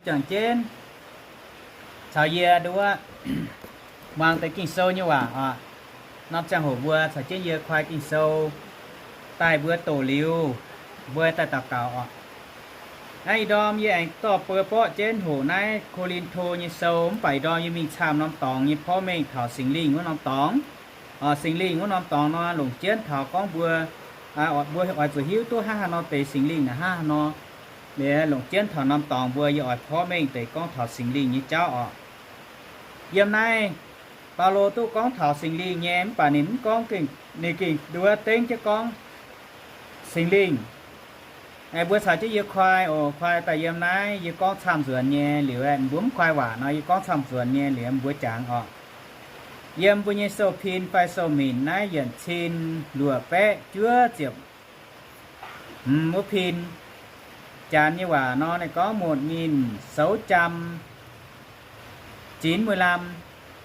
Jangx jienv caux yie nduov muangx deix Ging-Sou nyei waac oc. Norm ziangh hoc mbuo caux jienv yie koi Ging-Sou daaih mbuo doqc liuz, mbuo daaih daux gaux oc. Naaiv ih ndorm yie aengx dorh mbuo borqv jienv hoqc naaiv Ko^lin^to nyei sou, mv baac ih ndorm yie mingh camv norm dorngx nyei porv mengh taux Singx Lingh wuov norm dorngx. Singx Lingh wuov norm dorngx nor, longc jienv taux gorngv mbuo, mbuo oix zuqc hiuv duqv hnangv haaix nor deix Singx Lingh naaic hnangv haaix nor. Liuz longc jienv taux norm dorngx mbuo yie oix porv mengh deix gorngv taux Singx Lingh nyei jauv oc. Yiem naaiv Baulo duqv gorngv taux Singx Lingh nyei, mv baac ninh mv gorngv, ninh gengh nduov dengv jienv gorngv Singx Lingh. Mbuo caux jienv yie koi oc. Koi daaih yiem naaiv yie gorngv camv nzuonx nyei liuz, mbuo mv koi waac nor yie gorngv camv nzuonx nyei liuz mbuo jangx oc. Yiem mbuo nyei sou-pin fai sou-minc naaiv yietc cin luoqc baeqv juov ziepc hmz wuov pin, Janx nyei waac nor ninh gorngv một nghìn sáu trăm chín mươi lăm.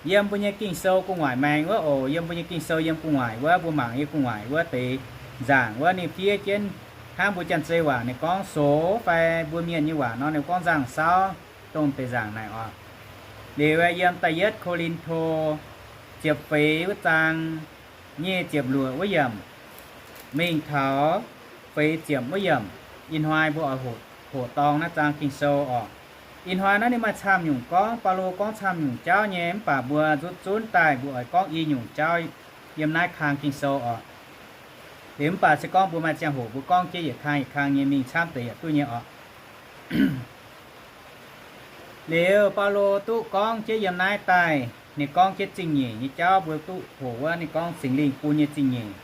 Yiem mbuo nyei Ging-Sou gu'nguaaic maengx wuov oc. Yiem mbuo nyei Ging-Sou yiem gu'nguaaic wuov, mbuo mangc yiem gu'nguaaic wuov deix nzaangc wuov ninh fiev jienv hnangv mbuo Janx-Zei waac ninh gorngv số fai mbuo Mienh nyei waac nor ninh gorngv nzangc-saauv dongh deix nzaangc naaic oc. Liuz yiem da'yietv Ko^lin^to ziepc feix wuov zaang nyic ziepc luoqc wuov yiemc mingh taux feix ziepc wuov yiemc, ih hnoi mbuo oix hoqc dorng naaiv zaang Ging-Sou oc. Ih hnoi naaiv ninh maaih camv nyungc gorngv, Baulo gorngv camv nyungc jauv nyei, mv baac mbuo nzutv zunv daaih mbuo oix gorngv i nyungc jauv yiem naaiv kang Ging-Sou oc. Liuz mv baac se gorngv mbuo maaih ziangh hoc mbuo gorngv jienv yietc kang yietc kang nyei mingh camv deix yaac duqv nyei oc. Liuz Baulo duqv gorngv jienv yiem naaiv daaih, ninh gorngv jienv zingh nyeic nyei jauv, mbuo duqv hoqc wuov ninh gorngv Singx Lingh bun nyei zingh nyeic.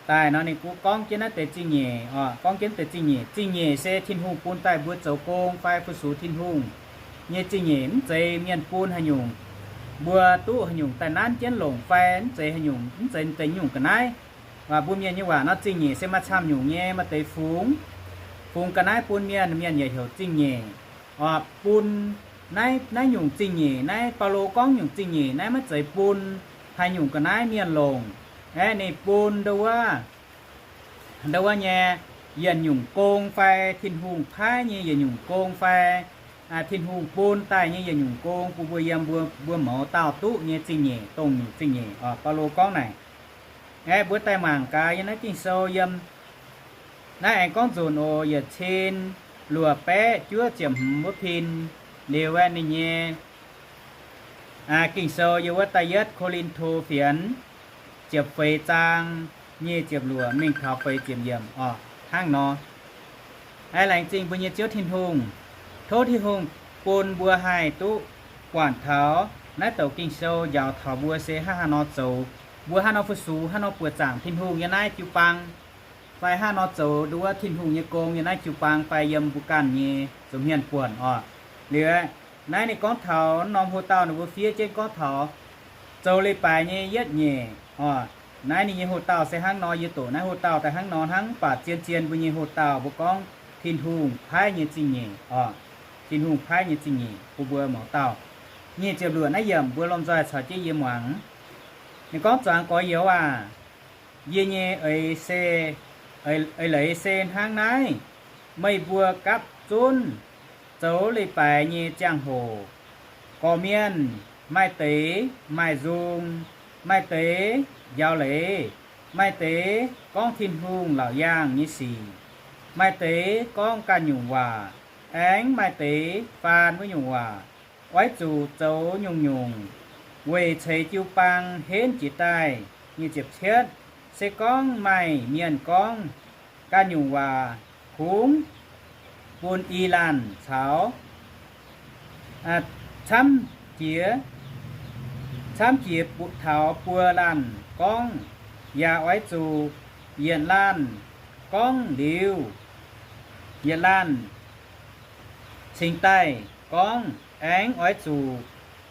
Daaih nor ninh gu gorngv jienv naaiv deix zingh nyeic oc, gorngv jienv deix zingh nyeic. Zingh nyeic se Tin-Hungh bun daaih mbuo zoux gong fai fu-sux Tin-Hungh nyei zingh nyeic, mv zeiz mienh bun haaix nyungc, mbuo duqv haaix nyungc daaih nanv jienv longc fai mv zeiz haaix nyungc, mv zeiz deix nyungc ga'naaiv. Waac mbuo mienh nyei waac nor zingh nyeic se maaih camv nyungc nyei, maaih deix fungx, fungx ga'naaiv bun mienh, mienh yaac heuc zingh nyeic. Oc, bun naaiv, naaiv nyungc zingh nyeic, naaiv Baulo gorngv nyungc zingh nyeic naaiv maiv zeiz bun haaix nyungc ga'naaiv mienh longc. Aeqv, ninh bun ndo wuov, ndo wuov nyei yietc nyungc gong fai Tin-Hungh paaiv nyei yietc nyungc gong fai Tin-Hungh bun daaih nyei yietc nyungc gong bun mbuo yiem mbuo, mbuo mouz dauh duqv nyei zingh nyeic, dongh nyungc zingh nyeic oc. Baulo gorngv naaic. Aeqv, mbuo daaih mangc gaax yiem naaiv Ging-Sou yiem naaiv aengx gorngv nzunc oc, yietc cin luoqc baeqv juov ziepc hmz wuov pin. Liuz aeqv, ninh nyei Ging-Sou yiem wuov da'yietv Ko^lin^to fienx ziepc feix zaang nyic ziepc luoqc mingh taux feix ziepc yiemc oc, hnangv nor. Aeqv, laengz zingh mbuo nyei Ziouv Tin-Hungh. Tov Tin-Hungh bun mbuo haih duqv buatc taux naaiv douc Ging-Sou njaaux taux mbuo se hnangv haaix nor zoux, mbuo hnangv nor fu-sux, hnangv nor buoqc zaangc Tin-Hungh yiem naaiv jiu-baang, fai hnangv nor zoux ndo wuov Tin-Hungh nyei gong yiem naaiv jiu-baang fai yiem mbuo ganh nyei zoux hmien buonc oc. Liuz aeqv, naaiv ninh gorngv taux norm hoc-dauh ninh mbuo fiev jienv gorngv taux zoux leiz-baaix nyei yietv nyeic oc. Naaiv ninh nyei hoc-dauh se hnangv nor, yie doqc naaiv hoc-dauh daaih hnangv nor hnangv, mv baac zien-zien mbuo nyei hoc-dauh mbuo gorngv Tin-Hungh paaiv nyei zingh nyeic oc. Tin-Hungh paaiv nyei zingh nyeic bun mbuo mouz dauh. Nyic ziepc luoqc naaiv yiemc mbuo lomh nzoih caux jienv yie muangx. Ninh gorngv, Zuangx gorx-youz aac, yie nyei eix se, eix leiz se hnangv naaiv. Meih mbuo gapv zunv zoux leiz-baaix nyei ziangh hoc, gorqv-mienh maaih deix maaih nzung, maaih deix njaaux leiz, maaih deix gorngv Tin-Hungh laauc yaangh nyei sic, maaih deix gorngv ganh nyungc waac, aengx maaih deix faan wuov nyungc waac. Oix zuqc zoux nyungc-nyungc weic ceix jiu-baang henv jiez daaih. Nyic ziepc cietv, se gorngv maaih mienh gorngv ganh nyungc waac, kungx bun i laanh caux camv jiex, camv jiex taux buo laanh gorngv, yaac oix zuqc yietc laanh gorngv liuz, yietc laanh cingx daaih gorngv. Aengx oix zuqc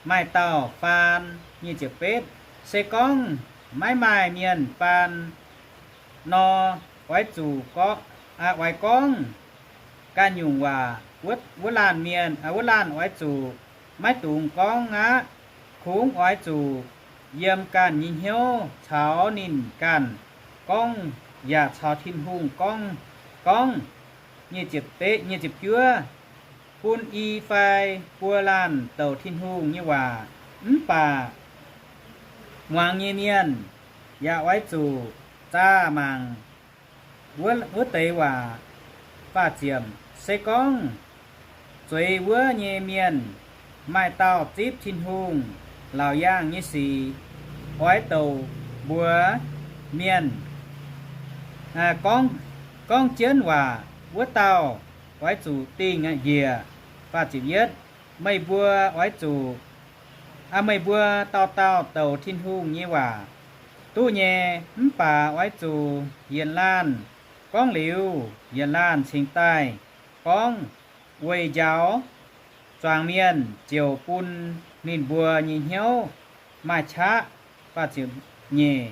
maaih dauh faan. Nyic ziepc betv, se gorngv maiv maaih mienh faan nor, oix zuqc, oix gorngv ganh nyungc waac. Wuov laanh mienh, wuov laanh oix zuqc maiv dungx gorngv aqv. Kungx oix zuqc yiem ganh nyei hnyouv caux ninh ganh gorngv, yaac caux Tin-Hungh gorngv, gorngv. Nyic ziepc juov, bun i fai buo laanh douc Tin-Hungh nyei waac. Mv baac muangx nyei mienh yaac oix zuqc zaah mangc wuov deix waac. Faah ziepc, se gorngv zueiz wuov nyei mienh maaih dauh zipv Tin-Hungh laauc yaangh nyei sic, oix douc mbuox mienh gorngv jienv waac, wuov dauh oix zuqc dingh njiec. Faah ziepc yietv, meih mbuo oix zuqc, meih mbuo dauh dauh douc Tin-Hungh nyei waac duqv nyei, mv baac oix zuqc yietc laanh gorngv liuz, yietc laanh cingx daaih gorngv, weic njaaux zuangx mienh ziouc bun ninh mbuo nyei hnyouv maaih qaqv. Faah ziepc nyeic,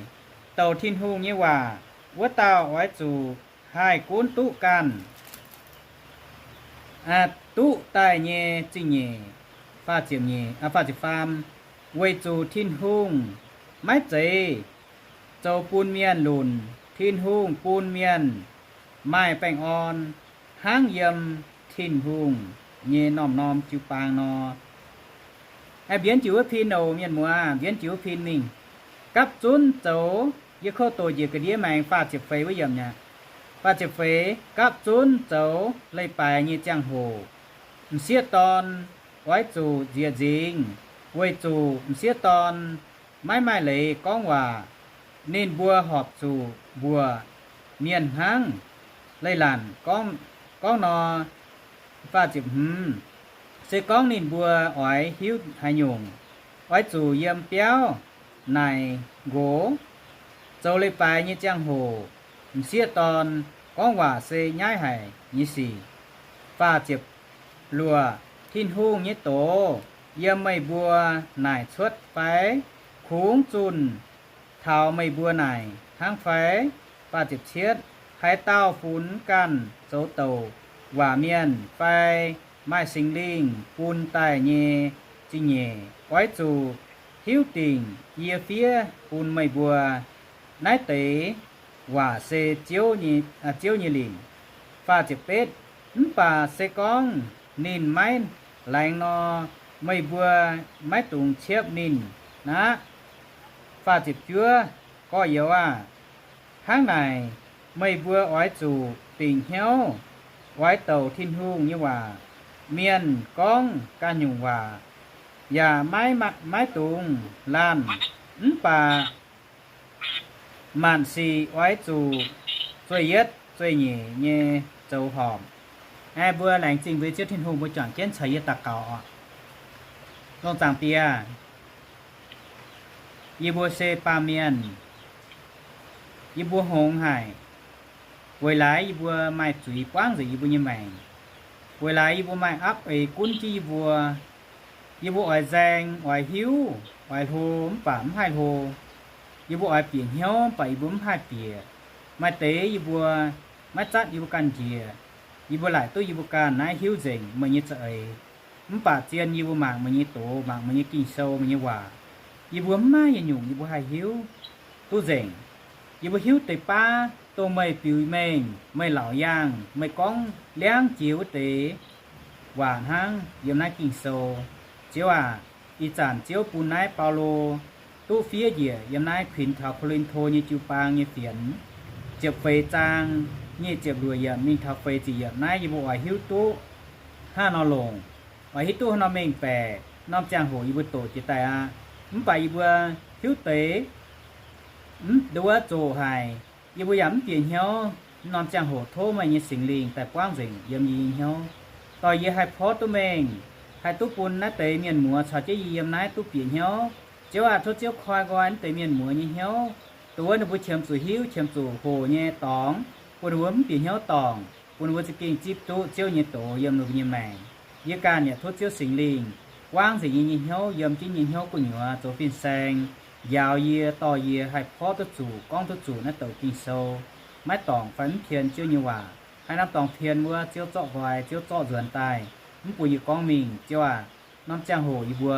douc Tin-Hungh nyei waac wuov dauh oix zuqc haih gunv duqv ganh duqv daaih nyei zingh nyeic. Faah ziepc nyeic, faah ziepc faam, weic zuqc Tin-Hungh maiv zeiz zoux bun mienh lunc. Tin-Hungh bun mienh maaih baengh orn hnangv yiem Tin-Hungh nyei norm-norm jiu-baang nor. Mbienv jiez wuov pin oc, mienh muoz, mbienv jiez wuov pin mingh. Gapv zunv zoux, yie kouv doqc njiec ga'ndiev maengx faah ziepc feix wuov yiemc aqv. Faah ziepc feix, gapv zunv zoux leiz-baaix nyei ziangh hoc, m'sieqv dorn oix zuqc nzieqc nzingc, weic zuqc m'sieqv dorn maiv maaih leiz gorngv waac. Ninh mbuo horpc zuqc mbuoqc mienh hnangv leiz-latc gorngv nor. Faah ziepc hmz, se gorngv ninh mbuo oix hiuv haaix nyungc, oix zuqc yiem biauv naaic nqox. Zoux leiz-baaix nyei ziangh hoc, m'sieqv dorn gorngv waac se nyaiv haic nyei sic. Faah ziepc luoqc, Tin-Hungh nyei doz yiem meih mbuo naaic cuotv fai? Kungx zunh taux meih mbuo naaic hnangv fai? Faah ziepc cietv, haaix dauh funx ganh zoux douc waac mienh fai maaih Singx Lingh bun daaih nyei zingh nyeic, oix zuqc hiuv dingc yie fiev bun meih mbuo. Naaiv deix waac se Ziouv nyei, Ziouv nyei lingc. Faah ziepc betv, mv baac se gorngv ninh maiv laengz nor, meih mbuo maiv dungx ciepv ninh aqv. Faah ziepc juov, gorx-youz aah! Hnangv naaic, meih mbuo oix zuqc dingc hnyouv, oix douc Tin-Hungh nyei waac. Mienh gorngv ganh nyungc waac yaac maiv, maiv dungx laanh, mv baac maanc sic oix zuqc zueih yietv zueih nyeic nyei zoux horpc. Aeqv, mbuo laengz zingh mbuo Ziouv Tin-Hungh mbuo juangc jienv caux yie daux gaux oc. Longc zaangc Diex, yie mbuo se baamh mienh. Yie mbuo hngongx haic. Weic laaix yie mbuo maaih zuiz buangv nzengc yie mbuo nyei maengc. Weic laaix yie mbuo maaih apv eix gunv jienv yie mbuo. Yie mbuo oix nzaeng, oix hiuv, oix hlo, mv baac mv haih hlo. Yie mbuo oix bieqc hnyouv, mv baac yie mbuo mv haih bieqc. Maaih deix yie mbuo maiv zatv yie mbuo ganh njiec. Yie mbuo laaic duqv yie mbuo ganh naaiv hiuv nzengc meih nyei za'eix. Mv baac zien yie mbuo mangc meih nyei doz, mangc meih nyei Ging-Sou, meih nyei waac, yie mbuo mv maaih yietc nyungc yie mbuo haih hiuv duqv nzengc. Yie mbuo hiuv deix baav dongh meih biux mengh, meih laauc yaangh, meih gorngv liangv jiex wuov deix waac hnangv yiem naaiv Ging-Sou. Ziouv aac, ih zanc Ziouv bun naaiv Baulo duqv fiev njiec yiem naaiv kuinx taux Ko^lin^to nyei jiu-baang nyei fienx, ziepc feix zaang, nyic ziepc luoqc yiemc mingh taux feix ziepc yiemc naaiv yie mbuo oix hiuv duqv hnangv nor longc, oix hiuv duqv hnangv nor mengh baeqc, norm ziangh hoc yie mbuo doqc jiex daaih aqv. Mv baac yie mbuo hiuv deix mv nduov zoqc haic, yie mbuo yaac mv bieqc hnyouv. Norm ziangh hoc tov meih nyei Singx Lingh daaih buangv nzengc yiem yie nyei hnyouv, dorh yie haih porv duqv mengh, haih duqv bun naaiv deix mienh muoz caux jienv yie yiem naaiv duqv bieqc hnyouv. Ziouv aac, tov Ziouv koi nqoi naaiv deix mienh muoz nyei hnyouv, dongh wuov ninh mbuo qiemx zuqc hiuv, qiemx zuqc hoqc nyei dorngx, bun ninh mbuo mv bieqc hnyouv dorngc, bun ninh mbuo za'gengh zipv duqv Ziouv nyei doz yiem ninh mbuo nyei maengc. Yie ganh yaac tov Ziouv Singx Lingh buangv nzengc yie nyei hnyouv, yiem jienv nyei hnyouv gu'nyuoz zoux fin-saeng, njaaux yie, dorh yie haih porv duqv zuqc, gorngv duqv zuqc naaiv douc Ging-Sou, maiv dorngc fai mv pien Ziouv nyei waac. Haaix norm dorngx pien wuov, Ziouv zorqv nqoi, Ziouv zorqv nzuonx daaih, mv bun yie gorngv mingh. Ziouv aac, norm ziangh hoc yie mbuo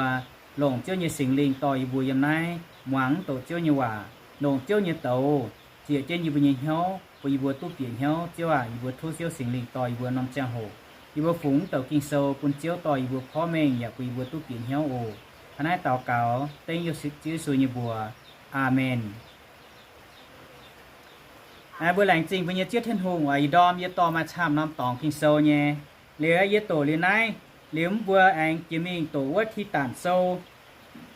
longc Ziouv nyei Singx Lingh dorh yie mbuo yiem naaiv muangx mv doqc Ziouv nyei waac, longc Ziouv nyei douz ziec jienv yie mbuo nyei hnyouv, bun yie mbuo duqv bieqc hnyouv. Ziouv aac, yie mbuo tov Ziouv Singx Lingh dorh yie mbuo norm ziangh hoc Yie mbuo fungx mv douc Ging-Sou bun Ziouv dorh yie mbuo porv mengh yaac bun yie mbuo duqv bieqc hnyouv oc. Hnangv naaiv daux gaux dengv Ziouv Yesu nyei mbuox. Aamen. Mbuo laengz zingh mbuo nyei Ziouv Tin-Hungh oc. Ih ndorm yie dorh maaih camv norm dorngx Ging-Sou nyei. Liuz yie doqc liuz naaiv, liuz mv mbuo aengx jiex mingh doqc wuov Tidatc Sou.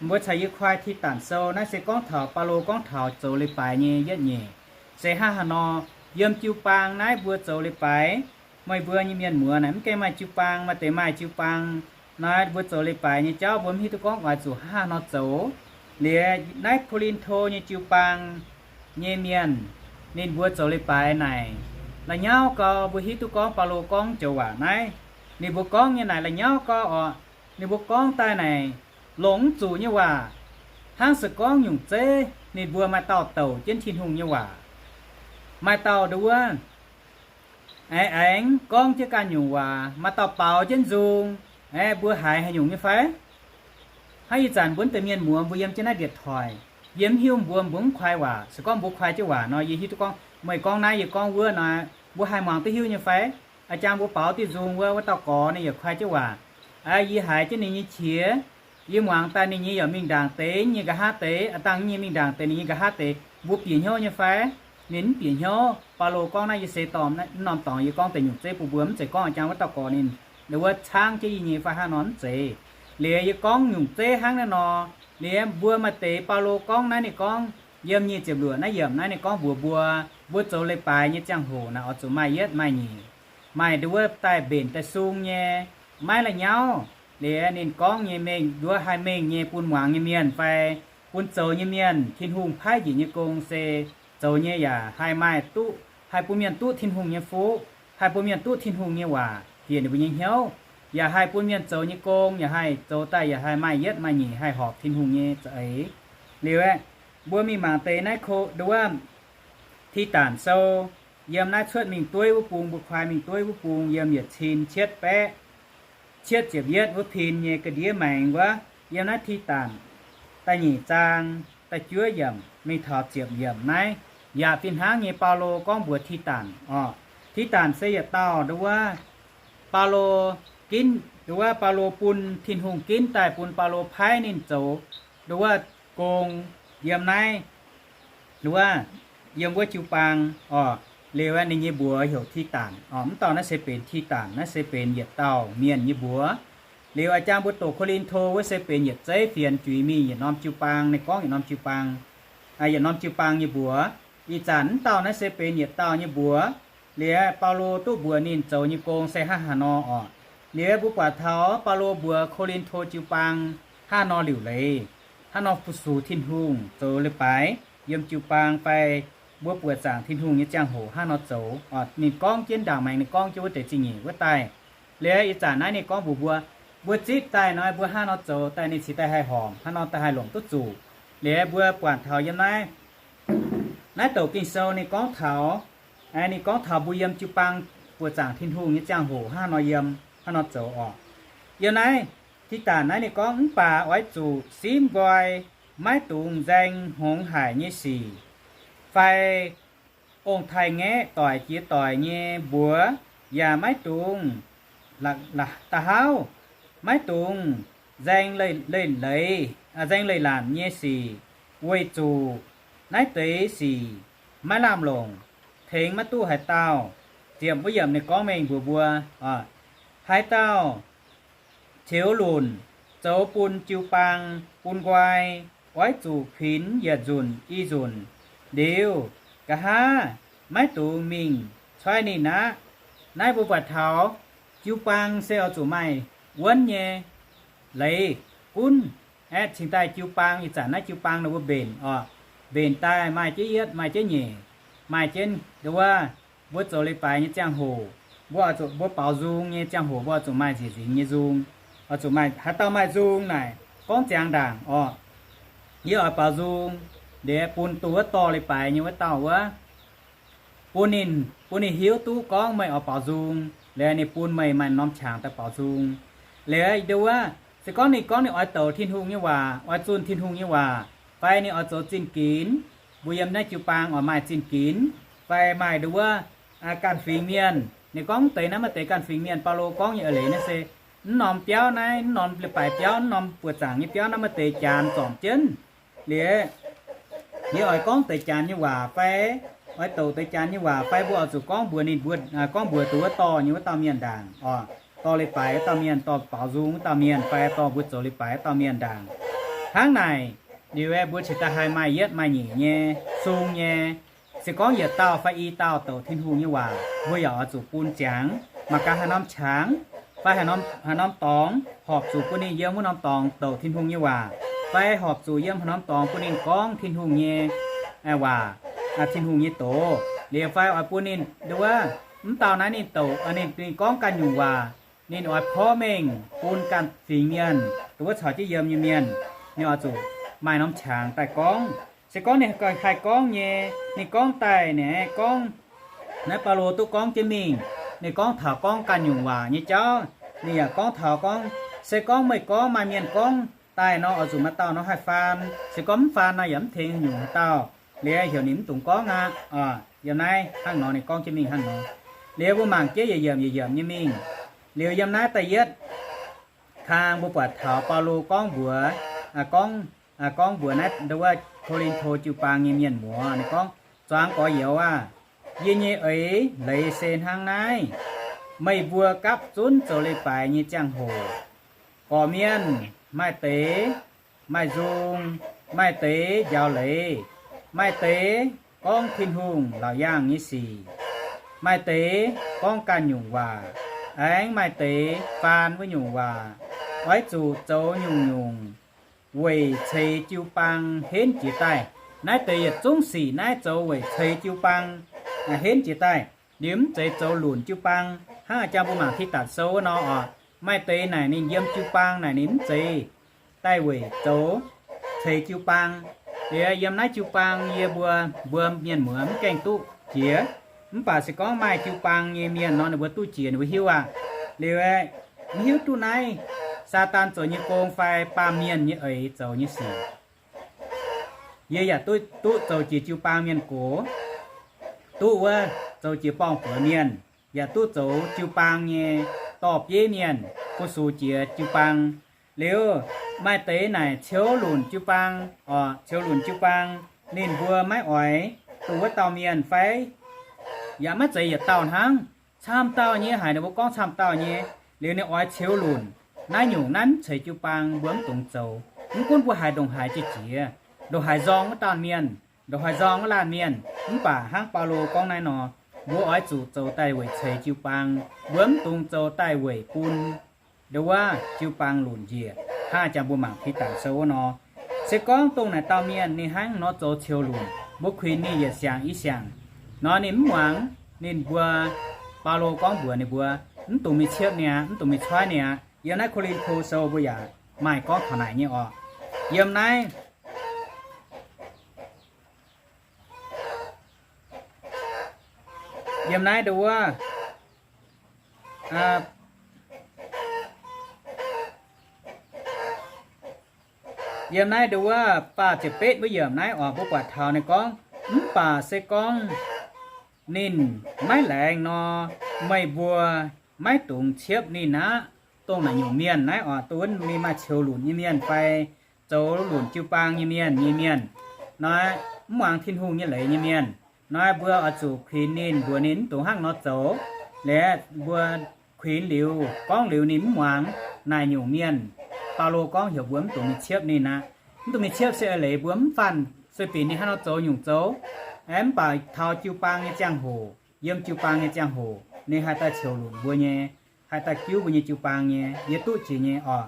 Mbuo caux yie kuaai Tidatc Sou. Naaiv se gorngv taux Baulo gorngv taux zoux leiz-baaix nyei yietv nyeic. Se hnangv haaix nor, yiem jiu-baang naaiv mbuo zoux leiz-baaix, meih mbuo nyei mienh muoz naaic mv gaengh maaih jiu-baang, maaih deix maaih jiu-baang. Naaiv mbuo zoux leiz-baaix nyei jauv mbuo mv hiuv duqv gorngv oix zuqc hnangv haaix nor zoux. Liuz naaiv Ko^lin^to nyei jiu-baang nyei mienh, ninh mbuo zoux leiz-baaix naaic, la'nyauv gau mbuo hiuv duqv gorngv Baulo gorngv joux waac naaiv. Ninh mbuo gorngv nyei naaic la'nyauv gau oc. Ninh mbuo gorngv daaih naaic longc mv zuqc nyei waac, hnangv se gorngv nyungc zeiv ninh mbuo maaih dauh douc jienv Tin-Hungh nyei waac, maaih dauh nduov aengx aengx gorngv jienv ganh nyungc waac, maaih dauh baaux jienv nzung. Aeqv, mbuo haiz haaix nyungc nyei fai? Hnangv ih zanc mbuo deix mienh muoz mbuo yiem jienv naaiv ndietc toic, yie mv hiuv mbuo, mbuo mv kuaai waac. Se gorngv mbuo kuaai jienv waac nor, yie hiuv duqv gorngv meih gorngv naaiv, yie gorngv wuov nor, mbuo haih muangx duqv hiuv nyei fai? A'jang mbuo baaux diuh nzung wuov, wuov dauh gorx ninh yaac kuaai jienv waac. Aa, yie haiz jienv ninh nyei qiex, yie muangx daaih ninh nyei yaac mingh ndaangc deix, nyei nqa'haav deix, aa, dangh nyei mingh ndaangc deix, ninh nyei nqa'haav deix, mbuo bieqc hnyouv nyei fai? Ninh mv bieqc hnyouv. Baulo gorngv naaiv, yie se dorh norm dorngx yie gorngv deix nyungc zeiv bun mbuo, mv zeiz gorngv a'jang wuov dauh gorx ninh wuov caangv jienv yie nyei fai hnangv nor, mv zeiz. Liuz yie gorngv nyungc zeiv hnangv naaiv nor. Liuz mbuo maaih deix Baulo gorngv naaiv ninh gorngv yiem nyic ziepc luoqc naaiv yiemc naaiv ninh gorngv mbuox mbuo, mbuo zoux leiz-baaix nyei ziangh hoc naaic oix zuqc maaih yietv maaih nyeic, maaih nduov daaih mbenc daaih sung nyei, maiv la'nyauv. Liuz ninh gorngv nyei mengh nduov haih mengh nyei bun muangx nyei mienh fai bun zoux nyei mienh Tin-Hungh paaiv njiec nyei gong se zoux nyei yaac haih maaih duqv, haih bun mienh duqv Tin-Hungh nyei fuqv, haih bun mienh duqv Tin-Hungh nyei waac bieqc ninh mbuo nyei hnyouv, yaac haih bun mienh zoux nyei gong yaac haih zoux daaih yaac haih maaih yietv maaih nyeic haih horpc Tin-Hungh nyei za'eix. Liuz aeqv, mbuo mingh mangc deix naaiv ko nduov Tidatc Sou, yiem naaiv cuotv mingh dueiv wuov bung, mbuo kuaai mingh dueiv wuov bung yiem yietc cin cietv baeqv cietv ziepc yietv wuov pin nyei ga'ndiev maengx wuov, yiem naaiv Tidatc da'nyeic zaang da'juov yiemc mingh taux ziepc yiemc naaiv, yaac fih hnangv nyei Baulo gorngv mbuox Tidatc oc. Tidatc se yietc dauh nduov Baulo ginv, nduov Baulo bun Tin-Hungh ginv daaih bun Baulo paaiv ninh zoux nduov gong yiem naaiv nduov, yiem wuov jiu-baang oc. Liuz ninh nyei mbuox heuc Tidatc oc. Mv dauh naaiv se benx Tidatc, naaiv se benx yietc dauh mienh nyei mbuox. Liuz a'jang mbuo doqc Ko^lin^to wuov se benx yietc zeiv fienx juix mingh yietc norm jiu-baang, ninh gorngv yietc norm jiu-baang, yietc norm jiu-baang nyei mbuox. Ih zanc mv dauh naaiv se benx yietc dauh nyei mbuox. Liuz Baulo duqv mbuox ninh zoux nyei gong se hnangv haaix nor oc. Liuz mbuo buatc taux Baulo mbuox Ko^lin^to jiu-baang hnangv nor liuc leiz, hnangv nor fu-sux Tin-Hungh zoux leiz-baaix yiem jiu-baang fai mbuo buoqc zaangc Tin-Hungh nyei ziangh hoc hnangv nor zoux oc. Ninh gorngv jienv ndaangc maengx ninh gorngv jienv wuov deix zingh nyeic wuov daaih. Liuz ih zanc naaiv ninh gorngv mbuox mbuo, mbuo zipv daaih nor mbuo hnangv nor zoux daaih ninh cingx daaih haih horpc, hnangv nor daaih haih longc duqv zuqc. Liuz mbuo buatc taux yiem naaiv, naaiv douc Ging-Sou ninh gorngv taux, ninh gorngv taux mbuo yiem jiu-baang buoqc zaangc Tin-Hungh nyei ziangh hoc hnangv nor yiem, hnangv nor zoux oc. Yiem naaiv Tidatc naaiv ninh gorngv, mv baac oix zuqc simv nqoi maiv dungx nzaeng hngongx haic nyei sic, fai ong-taaix-ngaeqv doic jiex doic nyei mbuox yaac maiv dungx da'hauv, maiv dungx nzaeng leiz-latc, nzaeng leiz-latc nyei sic, weic zuqc naaiv deix sic maiv lamh longc, tengx maiv duqv haaix dauh. Ziepc wuov yiemc ninh gorngv mengh mbuox mbuo, haaix dauh ceux lunc zoux bun jiu-baang bun nqoi, oix zuqc kuinx yietc nzunc i nzunc. Liuz nqa'haav maiv dungx mingh coiv ninh aqv. Naaiv mbuo buatc taux jiu-baang se oix zuqc maaih wuonv nyei leiz gunv aeqv, cingx daaih jiu-baang. Ih zanc naaiv jiu-baang ninh mbuo mbenc oc, mbenc daaih maaih jienv yietv maaih jienv nyeic, maaih jienv nduov mbuo zoux leiz-baaix nyei ziangh hoc, mbuo oix zuqc, mbuo baaux nzung nyei ziangh hoc mbuo oix zuqc maaih nzieqc nzingx nyei nzung, oix zuqc maaih, haaix dauh maaih nzung naaic gorngv ziangx ndaangc oc, yie oix baaux nzung, liuz bun duqv wuov dorh leiz-baaix nyei wuov dauh wuov, bun ninh, bun ninh hiuv duqv gorngv meih oix baaux nzung, liuz ninh bun meih maaih norm qangx daaih baaux nzung. Liuz nduov, se gorngv ninh gorngv ninh oix douc Tin-Hungh nyei waac, oix zunh Tin-Hungh nyei waac, fai ninh oix zoux zinh ginx, mbuo yiem naaiv jiu-baang oix maaih zinh ginx, fai maaih nduov ganh fingx mienh Ninh gorngv mv deix naaiv maaih deix ganh fingx mienh. Baulo gorngv nyei eix leiz naaiv se mv norm biauv naaiv, mv norm leiz-baaix biauv, mv norm buoz-zaangc nyei biauv naaiv maaih deix janx zornc jienv. Liuz yie oix gorngv deix janx nyei waac fai oix douc deix janx nyei waac fai mbuo oix zuqc gorngv mbuox ninh mbuo, gorngv mbuox duqv wuov dorh nyei wuov dauh mienh ndaangc oc, dorh leiz-baaix wuov dauh mienh, dorh baaux nzung wuov dauh mienh fai dorh mbuo zoux leiz-baaix wuov dauh mienh ndaangc. Hnangv naaic, liuz mbuo cingx daaih haih maaih yietv maaih nyeic nyei sung nyei. Se gorngv yietc dauh fai i dauh douc Tin-Hungh nyei waac, mbuo yaac oix zuqc bun ziangx mangc gaax haaix norm qangx fai haaix norm dorngx horpc zuqc bun ninh yiem wuov norm dorngx douc Tin-Hungh nyei waac, fai horpc zuqc yiem haaix norm dorngx bun ninh gorngv Tin-Hungh nyei waac, Tin-Hungh nyei doz. Liuz fai oix bun ninh nduov, mv dauh naaiv ninh douc, ninh, ninh gorngv ganh nyungc waac, ninh oix porv mengh bun ganh fingx mienh, dongh wuov caux jienv yiem nyei mienh, ninh oix zuqc maaih norm qangx daaih gorngv. Se gorngv ninh haih gorngv nyei, ninh gorngv daaih, ninh gorngv, naaiv Baulo duqv gorngv jienv mingh. Ninh gorngv taux gorngv ganh nyungc waac nyei jauv, ninh yaac gorngv taux gorngv, se gorngv meih gorngv maaih mienh gorngv daaih nor, oix zuqc maaih dauh nor haih faan. Se gorngv mv faan nor, yaac mv tengx nyungc dauh, liuz heuc ninh mv dungx gorngv aqv. Yiem naaiv hnangv nor ninh gorngv jienv mingh hnangv nor. Liuz mbuo mangc jienv yietc yiemc yietc yiemc nyei mingh. Liuz yiem naaiv da'yietv kang mbuo buatc taux Baulo gorngv mbuox, gorngv, gorngv mbuox naaiv nduov Ko^lin^to jiu-baang nyei mienh muoz. Ninh gorngv, zuangx gorx-youz aah! Yie nyei eix leiz se hnangv naaiv. Meih mbuo gapv zunv zoux leiz-baaix nyei ziangh hoc, gorqv-mienh maaih deix maaih nzung, maaih deix njaaux leiz, maaih deix gorngv Tin-Hungh laauc yaangh nyei sic, maaih deix gorngv ganh nyungc waac, aengx maaih deix faan wuov nyungc waac. Oix zuqc zoux nyungc-nyungc weic ceix jiu-baang henv jiez daaih. Naaiv deix yietc zungv sic naaiv zoux weic ceix jiu-baang henv jiez daaih. Liuz mv zeiz zoux lunc jiu-baang. Hnangv a'jang mbuo mangc Tidatc Sou wuov nor oc, maaih deix naaic ninh yiem jiu-baang naaic ninh mv zeiz daaih weic zoux ceix jiu-baang. Liuz yiem naaiv jiu-baang yie mbuo, mbuo mienh muoz mv gaengh duqv jiex. Mv baac se gorngv maaih jiu-baang nyei mienh nor, ninh mbuo duqv jiex ninh mbuo hiuv aqv. Liuz mv hiuv duqv naaiv Saadaan zoux nyei gong fai baamh mienh nyei eix zoux nyei sic. Yie yaac duqv, duqv zoux jiex jiu-baang mienh gox, duqv wuov zoux jiex borngh buoz mienh, yaac duqv zoux jiu-baang nyei dorh bieiv mienh fu-sux jiex jiu-baang. Liuz maaih deix naaic ciouv lunc jiu-baang oc, ciouv lunc jiu-baang, ninh mbuo maiv oix dongh wuov dauh mienh fai yaac maiv zeiz yietc dauh hnangv, camv dauh nyei haic, ninh mbuo gorngv camv dauh nyei. Liuz ninh oix ciouv lunc naaiv nyungc naaiv mv ceix jiu-baang, mbuo mv dungx zoux. Mv gunv mbuo haiz ndongc haaix jiex jiex, ndongc haaix nzorng wuov dauh mienh, ndongc haaix nzorng wuov laanh mienh, mv baac hnangv Baulo gorngv naaiv nor, mbuo oix zuqc zoux daaih weic ceix jiu-baang, mbuo mv dungx zoux daaih weic bun nduov jiu-baang lunc njiec. Hnangv a'jang mbuo mangc Tidatc Sou wuov nor, se gorngv dongh naaic dauh mienh ninh hnangv nor zoux ciouv lunc, mbuo kuinx ninh yietc siangx i siangx nor, ninh mv muangx. Ninh mbuo, Baulo gorngv mbuox ninh mbuo, mv dungx mingh ciepv ninh aqv, mv dungx mingh coiv ninh aqv. Yiem naaiv Ko^lin^to Sou mbuo yaac maaih gorngv taux naaic nyei oc. Yiem naaiv, yiem naaiv nduov, yiem naaiv nduov faah ziepc betv wuov yiemc naaiv oc, mbuo buatc taux ninh gorngv, mv baac se gorngv ninh maiv laengz nor, meih mbuo maiv dungx ciepv ninh aqv. Dongh naaic nyungc mienh naaiv oc, dongh wuov ninh maaih ciouv lunc nyei mienh fai zoux lunc jiu-baang nyei mienh, nyei mienh, nor, mv muangx Tin-Hungh nyei leiz nyei mienh, nor mbuo oix zuqc kuinx ninh, mbuox ninh mv dungx hnangv nor zoux. Liuz mbuo kuinx liuz, gorngv liuz ninh mv muangx naaic nyungc mienh, Baulo gorngv heuc mbuo mv dungx mingh ciepv ninh aqv. Mv dungx mingh ciepv se eix leiz mbuo mv fanh sueih binc ninh hnangv nor zoux nyungc zoux. Aeqv, mv baac taux jiu-baang nyei ziangh hoc, yiem jiu-baang nyei ziangh hoc ninh haih daaih ciouv lunc mbuo nyei, haih daaih jiuv mbuo nyei jiu-baang nyei, yie duqv jiex nyei oc.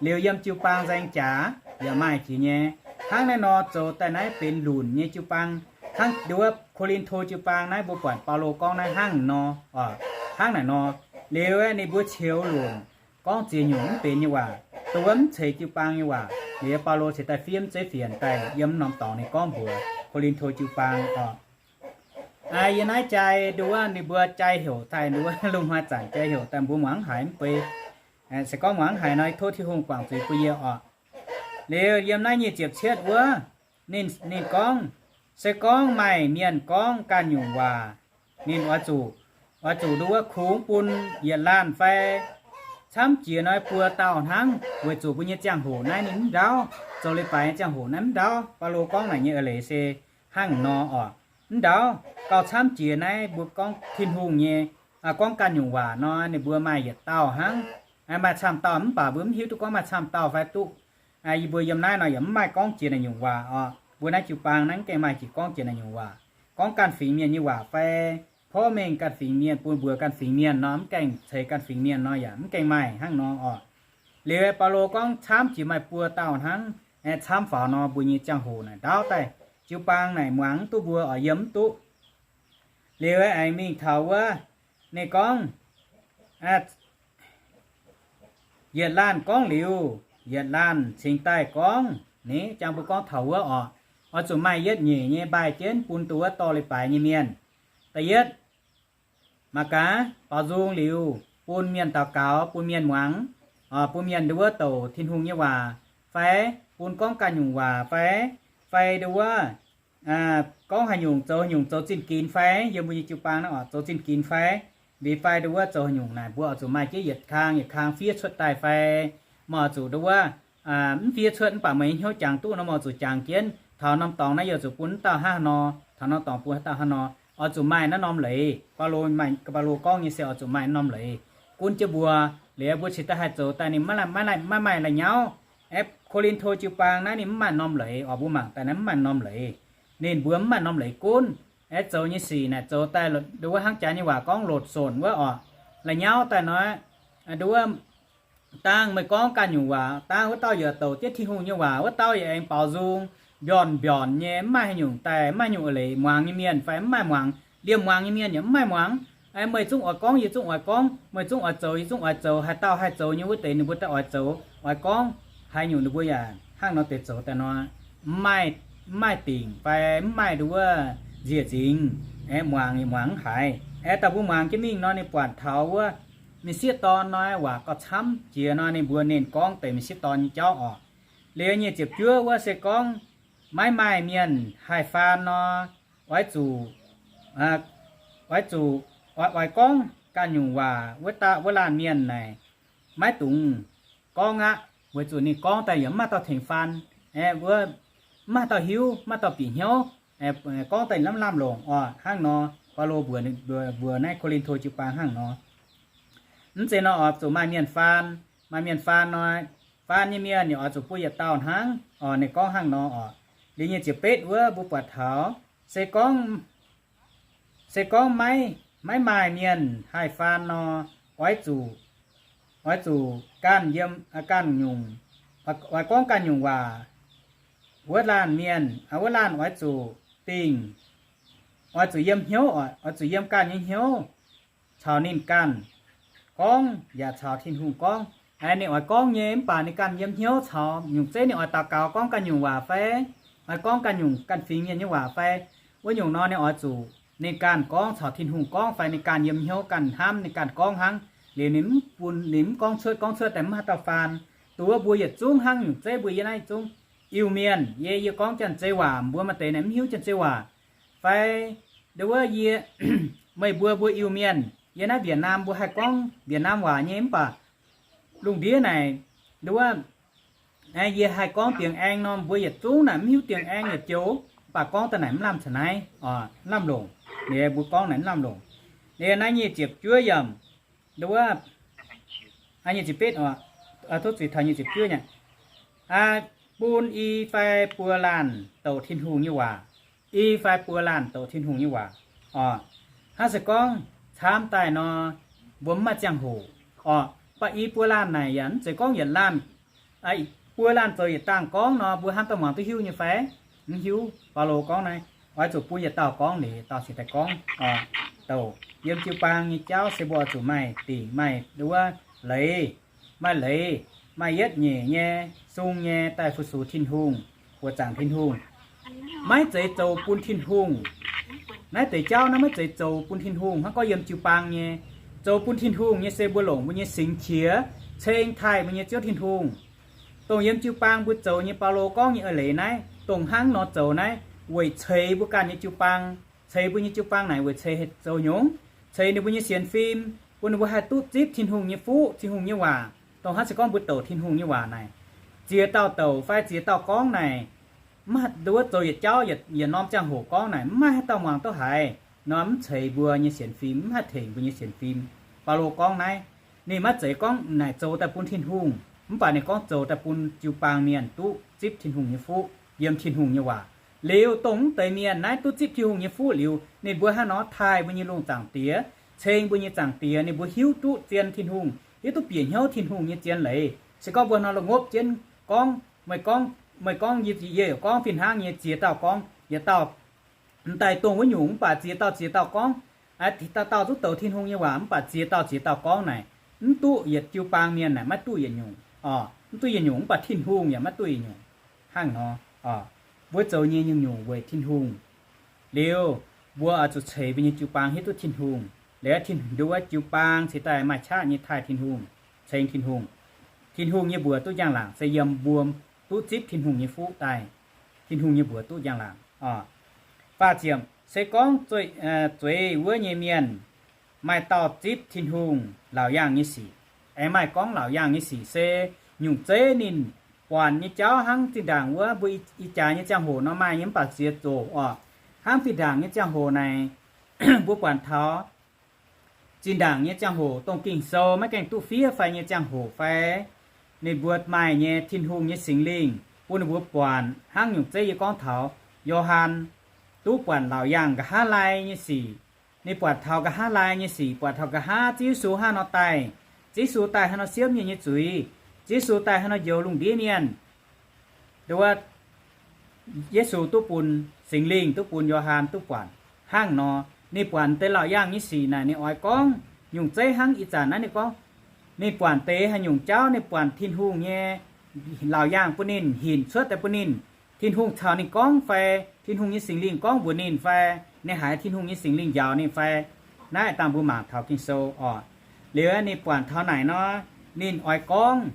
Liuz yiem jiu-baang nzaeng jaax yaac maaih jiex nyei. Hnangv naaiv nor zoux daaih naaiv benx lunc nyei jiu-baang. Hnangv nduov Ko^lin^to jiu-baang naaiv mbuo buatc Baulo gorngv naaiv hnangv nor oc, hnangv naaic nor. Liuz ninh mbuo ciouv lunc, gorngv ziex nyungc mv benx nyei waac, dongh wuov mv ceix jiu-baang nyei waac. Liuz Baulo cingx daaih fiev mv zeiv fienx daaih yiem mv norm dorngx ninh gorngv mbuox Ko^lin^to jiu-baang oc. Yie naaiv jai nduov ninh mbuo jai heuc daaih, nduov lungh hnoi zanc jai heuc daaih mbuo muangx haiz mv bei. Se gorngv muangx haiz nor, tov Tin-Hungh guangc zuiz bun yie oc. Liuz yiem naaiv nyic ziepc cietv wuov, ninh, ninh gorngv, se gorngv maaih mienh gorngv ganh nyungc waac, ninh oix zuqc oix zuqc nduov kungx bun yietc laanh fai camv jiex nor buo dauh hnangv, weic zuqc mbuo nyei ziangh hoc naaiv ninh mv ndaauv, zoux leiz-baaix nyei ziangh hoc naaiv mv ndaauv. Baulo gorngv naaic nyei eix leiz se hnangv nor oc. Mv ndaauv gauh camv jiex naaiv mbuo gorngv Tin-Hungh nyei, gorngv ganh nyungc waac nor ninh mbuo maaih yietc dauh hnangv, maaih camv dauh mv baac mbuo mv hiuv duqv gorngv maaih camv dauh fai duqv. Yie mbuo yiem naaiv nor yaac mv maaih gorngv jiex naaic nyungc waac oc. Mbuo naaiv jiu-baang naaiv mv gaengh maaih jiex gorngv jiex naaic nyungc waac. Gorngv ganh fingx mienh nyei waac fai porv mengh ganh fingx mienh bun mbuox ganh fingx mienh nor mv gaengh ceix ganh fingx mienh nor yaac mv gaengh maaih hnangv nor oc. Liuz Baulo gorngv camv jiex maaih buo dauh hnangv. Camv faaux nor mbuo nyei ziangh hoc naaic ndaauv daaih, jiu-baang naaic muangx mv duqv mbuo oc, yiem mv duqv. Liuz aengx mingh taux wuov, ninh gorngv, yietc laanh gorngv liuz, yietc laanh cingx daaih gorngv. Ni jangx mbuo gorngv taux wuov oc, oix zuqc maaih yietv nyeic nyei mbaih jienv bun duqv wuov dorh leiz-baaix nyei mienh. Da'yietv, mangc gaax, baaux nzung liuz bun mienh daux gaux, bun mienh muangx, bun mienh nduov douc Tin-Hungh nyei waac, fai bun gorngv ganh nyungc waac, fai, fai nduov gorngv haaix nyungc zoux haaix nyungc zoux zinh ginx fai, yiem mbuo nyei jiu-baang naaiv oc, zoux zinh ginx fai, liuz fai nduov zoux haaix nyungc naaic, mbuo oix zuqc maaih jienv yietc kang yietc kang fiev cuotv daaih fai? Meih oix zuqc nduov mv fiev cuotv mv baac meih nyei hnyouv jangx duqv nor, meih oix zuqc jangx jienv taux norm dorngx naaiv yie oix zuqc bun wuov dauh hnangv haaix nor, taux norm dorngx bun wuov dauh hnangv nor. Oix zuqc maaih naaiv norm leiz. Baulo, Baulo gorngv nyei se oix zuqc maaih norm leiz gunv jienv mbuo. Liuz mbuo cingx daaih haih zoux daaih ninh maiv maaih la'nyauv. Aeqv, Ko^lin^to jiu-baang naaiv ninh mv maaih norm leiz oc. Mbuo mangc daaih naaiv mv maaih norm leiz. Ninh mbuo mv maaih norm leiz gunv. Aeqv, zoux nyei sic naaic zoux daaih nduov hnangv jaax nyei waac gorngv lotc sonc wuov oc. La'nyauv daaih nor, nduov dangh meih gorngv ganh nyungc waac, dangh wuov dauh yaac douc jienv Tin-Hungh nyei waac, wuov dauh yaac aengx baaux nzung mbiornc mbiornc nyei, mv maaih haaix nyungc daaih, mv maaih haaix nyungc eix leiz, muangx nyei mienh fai mv maaih muangx, liemh muangx nyei mienh yaac mv maaih muangx. Meih zungv oix gorngv, yie zungv oix gorngv, meih zungv oix zoux, yie zungv oix zoux, haaix dauh haih zoux nyei wuov deix ninh mbuo daaih oix zoux, oix gorngv haaix nyungc ninh mbuo yaac hnangv nor deix zoux daaih nor, mv maaih, mv maaih dingc fai mv maaih nduov nziex nzingx. Aeqv, muangx yaac muangx mv haiz. Aeqv, dauh mbuo muangx jienv mingh nor ninh buatc taux wuov m'sieqv dorn nor waac gauh camv jiex nor ninh mbuo ninh gorngv deix m'sieqv dorn nyei jauv oc. Liuz nyic ziepc juov wuov se gorngv maiv maaih mienh haih faan nor, oix zuqc, oix zuqc, oix, oix gorngv ganh nyungc waac wuov, wuov laanh mienh naaic maiv dungx gorngv aqv, weic zuqc ninh gorngv daaih yaac mv maaih dauh tengx faan. Aeqv, wuov mv maaih dauh hiuv, mv maaih dauh bieqc hnyouv, gorngv daaih lamh lamh longc oc. Hnangv nor, Baulo mbuox, mbuox naaiv Ko^lin^to jiu-baang hnangv nor. Mv zeiz nor oix zuqc maaih mienh faan. Maaih mienh faan nor, faan nyei mienh yaac oix zuqc buo yietc dauh hnangv oc. Ninh gorngv hnangv nor oc. Liuz nyic ziepc betv wuov mbuo buatc taux, se gorngv, se gorngv maiv, maiv maaih mienh haih faan nor, oix zuqc, oix zuqc ganh yiem, ganh nyungc, oix gorngv ganh nyungc waac. Wuov laanh mienh, wuov laanh oix zuqc dingh, oix zuqc yiem hnyouv, oix zuqc yiem ganh nyei hnyouv caux ninh ganh gorngv yaac caux Tin-Hungh gorngv. Ninh oix gorngv nyei mv baac ninh ganh yiem hnyouv caux, nyungc zeiv ninh oix daux gaux gorngv ganh nyungc waac fai, oix gorngv ganh nyungc ganh fingx mienh nyei waac fai, wuov nyungc nor ninh oix zuqc ninh ganh gorngv caux Tin-Hungh gorngv fai ninh ganh yiem hnyouv ganh hnamv ninh ganh gorngv hnangv. Liuz ninh mv bun, ninh mv gorngv cuotv, gorngv cuotv daaih mv haaix dauh faan. Duqv wuov mbuo yietc zungv hnangv, nyungc zeiv mbuo yiem naaiv zungv Iu-Mienh, yie, yie gorngv Janx-Zei waac, mbuo maaih deix naaic mv hiuv Janx-Zei waac. Fai nduov yie, meih mbuo mbuo Iu-Mienh, yie naaiv Việt Nam mbuo haih gorngv Việt Nam waac nyei mv baac lungh ndiev naaic, nduov, yie haih gorngv Dingx Aeng nor, mbuo yietc zungv naaic mv hiuv Dingx Aeng yietc joux, mv baac gorngv daaih naaic mv lamh caux naaiv, mv lamh longc. Liuz mbuo gorngv naaic mv lamh longc. Liuz naaiv nyic ziepc juov yiemc, nduov, nyic ziepc betv, tov zuiz taux nyic ziepc juov nyei, bun i fai buo laanh douc Tin-Hungh nyei waac. I fai buo laanh douc Tin-Hungh nyei waac oc. Hnangv se gorngv camv daaih nor, mbuo mv maaih ziangh hoc oc. Mv baac i buo laanh naaic yaac mv zeiz gorngv yietc laanh, buo laanh zoux yietc dangh gorngv nor, mbuo hnamv daaih muangx duqv hiuv nyei fai? Mv hiuv. Baulo gorngv naaiv, oix zuqc bun yietc dauh gorngv, liuz yietc dauh cingx daaih gorngv. Douc yiem jiu-baang nyei jauv se mbuo oix zuqc maaih dingc, maaih nduov leiz, maaih leiz, maaih yietv nyeic nyei sung nyei daaih fu-sux Tin-Hungh, buoqc zaangc Tin-Hungh. Maiv zeiz zoux bun Tin-Hungh. Naaiv deix jauv naaiv maiv zeiz zoux bun Tin-Hungh hnangv, gorngv yiem jiu-baang nyei. Zoux bun Tin-Hungh nyei se mbuo longc mbuo nyei singx qiex ceng taaih mbuo nyei Ziouv Tin-Hungh. Dongh yiem jiu-baang mbuo zoux nyei, Baulo gorngv nyei eix leiz naaiv, dongh hnangv nor zoux naaiv weic ceix mbuo ganh nyei jiu-baang. Ceix mbuo nyei jiu-baang naaic weic ceix zoux nyungc? ceix ninh mbuo nyei sienx fim, bun ninh mbuo haih duqv zipv Tin-Hungh nyei fuqv, Tin-Hungh nyei waac. Dongh hnangv se gorngv mbuo douc Tin-Hungh nyei waac naaic, ziex dauh douc fai ziex dauh gorngv naaic, mv haih nduov zoux yietc jauv yietc norm ziangh hoc gorngv naaic, mv maaih haaix dauh muangx duqv haiz nor, mv ceix mbuo nyei sienx fim, mv haih tengx mbuo nyei sienx fim. Baulo gorngv naaiv, ninh maiv zeiz gorngv naaic zoux daaih bun Tin-Hungh, mv baac ninh gorngv zoux daaih bun jiu-baang mienh duqv zipv Tin-Hungh nyei fuqv yiem Tin-Hungh nyei waac. Liuz dongh mv deix mienh naaiv duqv zipv Tin-Hungh nyei fuqv liuz, ninh mbuo hnangv nor taaih mbuo nyei lungh zaangc Diex, ceng mbuo nyei zaangc Diex, ninh mbuo hiuv duqv zien Tin-Hungh, hiuv duqv bieqc hnyouv Tin-Hungh nyei zien leiz. Se gorngv mbuo hnangv nor la'ngopv jienv gorngv, meih gorngv, meih gorngv yie, yie yaac gorngv fih hnangv nyei, ziex dauh gorngv, yietc dauh m'daaih dongh wuov nyungc, mv baac ziex dauh ziex dauh gorngv. Dauh dauh zungv douc Tin-Hungh nyei waac, mv baac ziex dauh ziex dauh gorngv naaic, mv duqv yietc jiu-baang mienh naaic maiv duqv yietc nyungc, mv duqv yietc nyungc, mv baac Tin-Hungh yaac maiv duqv yietc nyungc. Hnangv nor, mbuo zoux nyei nyungc-nyungc weic Tin-Hungh. Liuz, mbuo oix zuqc ceix mbuo nyei jiu-baang hiuv duqv Tin-Hungh. Liuz, Tin-Hungh nduov jiu-baang cingx daaih maaih qaqv nyei taaih Tin-Hungh, ceng Tin-Hungh. Tin-Hungh nyei mbuox duqv njang-laangc se yiem mbuo duqv zipv Tin-Hungh nyei fuqv daaih, Tin-Hungh nyei mbuox duqv njang-laangc. Faah ziepc, se gorngv zueiz wuov nyei mienh maaih dauh zipv Tin-Hungh laauc yaangh nyei sic. Aengx maaih gorngv laauc yaangh nyei sic se nyungc zeiv ninh buatc nyei jauv hnangv zinh ndaangc wuov mbuo ih jaax nyei ziangh hoc nor maaih nyei mv baac ziex zoqc oc. Hnangv zinh ndaangc nyei ziangh hoc naaic, mbuo buatc taux zinh ndaangc nyei ziangh hoc dongh Ging-Sou maiv gaengh duqv fiev fai nyei ziangh hoc fai, ninh mbuo maaih nyei Tin-Hungh nyei Singx Lingh bun ninh mbuo buatc hnangv nyungc zeiv yie gorngv taux Yo^han duqv buatc laauc yaangh nqa'haav lai nyei sic. Ninh buatc taux nqa'haav lai nyei sic, buatc taux nqa'haav Ziouv Yesu hnangv nor daaih, Ziouv Yesu daaih hnangv nor siemv mienh nyei zuiz, Ziouv Yesu daaih hnangv nor njoux lungh ndiev mienh. Nduov, Yesu duqv bun, Singx Lingh duqv bun Yo^han duqv buatc hnangv nor. Ninh buatc deix laauc yaangh nyei sic naaic, ninh oix gorngv nyungc zeiv hnangv ih zanc naaiv ninh gorngv, ninh buatc deix haaix nyungc jauv, ninh buatc Tin-Hungh nyei laauc yaangh bun ninh hinc cuotv daaih bun ninh, Tin-Hungh caux ninh gorngv fai Tin-Hungh nyei Singx Lingh gorngv mbuox ninh fai, ninh haiz Tin-Hungh nyei Singx Lingh njaaux ninh fai. Naaiv dangh mbuo mangc taux Ging-Sou oc. Liuz ninh buatc taux naaic nor, ninh oix gorngv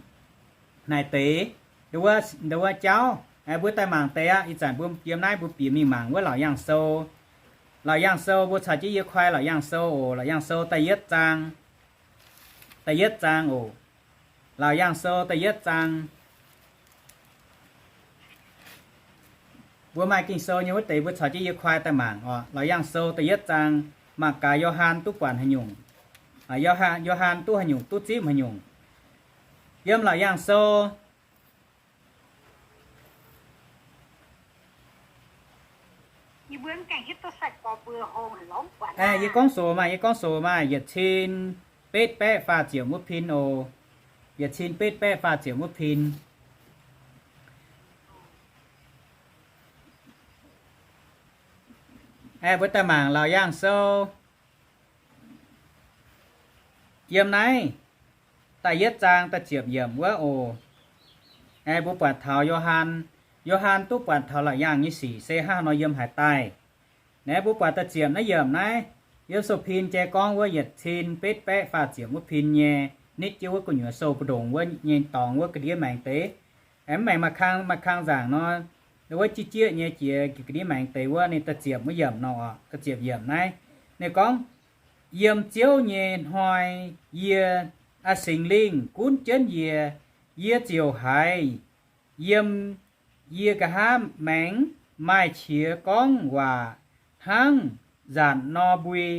naaic deix, nduov, nduov jauv. Mbuo daaih mangc deix aqv. Ih zanc mbuo yiem naaiv mbuo bieqc mingh mangc wuov Laauc Yaangh Sou. Laauc Yaangh Sou, mbuo caux jienv yie koi Laauc Yaangh Sou oc. Laauc Yaangh Sou da'yietv zaang, da'yietv zaang oc. Laauc Yaangh Sou da'yietv zaang. Mbuo maaih Ging-Sou nyei wuov deix mbuo caux jienv yie koi daaih mangc oc. Laauc Yaangh Sou da'yietv zaang, mangc gaax Yo^han duqv buatc haaix nyungc, Yo^han, Yo^han duqv haaix nyungc, duqv zipv haaix nyungc. Yiem Laauc Yaangh Sou Yie gorngv sou maah, yie gorngv sou maah, yietc cin betv baeqv faah ziepc wuov pin oc. Yietc cin betv baeqv faah ziepc wuov pin. Aeqv, mbuo daaih mangc Laauc Yaangh Sou yiem naaiv da'yietv zaang da'ziepc yiemc wuov oc. Aeqv, mbuo buatc taux Yo^han, Yo^han duqv buatc taux Laauc Yaangh nyei sic se hnangv nor yiem haaix daaih. Naaiv mbuo buatc da'ziepc naaiv yiemc naaiv, yiem sou pin jai gorngv wuov yietc cin betv baeqv faah ziepc wuov pin nyei, nitv jienv wuov gu'nyuoz sou mbu'ndongx wuov nyei dorngx wuov ga'ndiev maengx deix. Aeqv, mv maengx maaih kang, maaih kang nzaangc nor, wuov jieqv jieqv nyei jiex ga'ndiev maengx deix wuov ninh da'ziepc wuov yiemc nor, da'ziepc yiemc naaiv. Ninh gorngv, yiem Ziouv nyei hnoi yie, Singx Lingh gunv jienv yie, yie ziouc haiz yiem yie nqa'haav maengx maaih qiex gorngv waac hnangv nzanc nor mbui.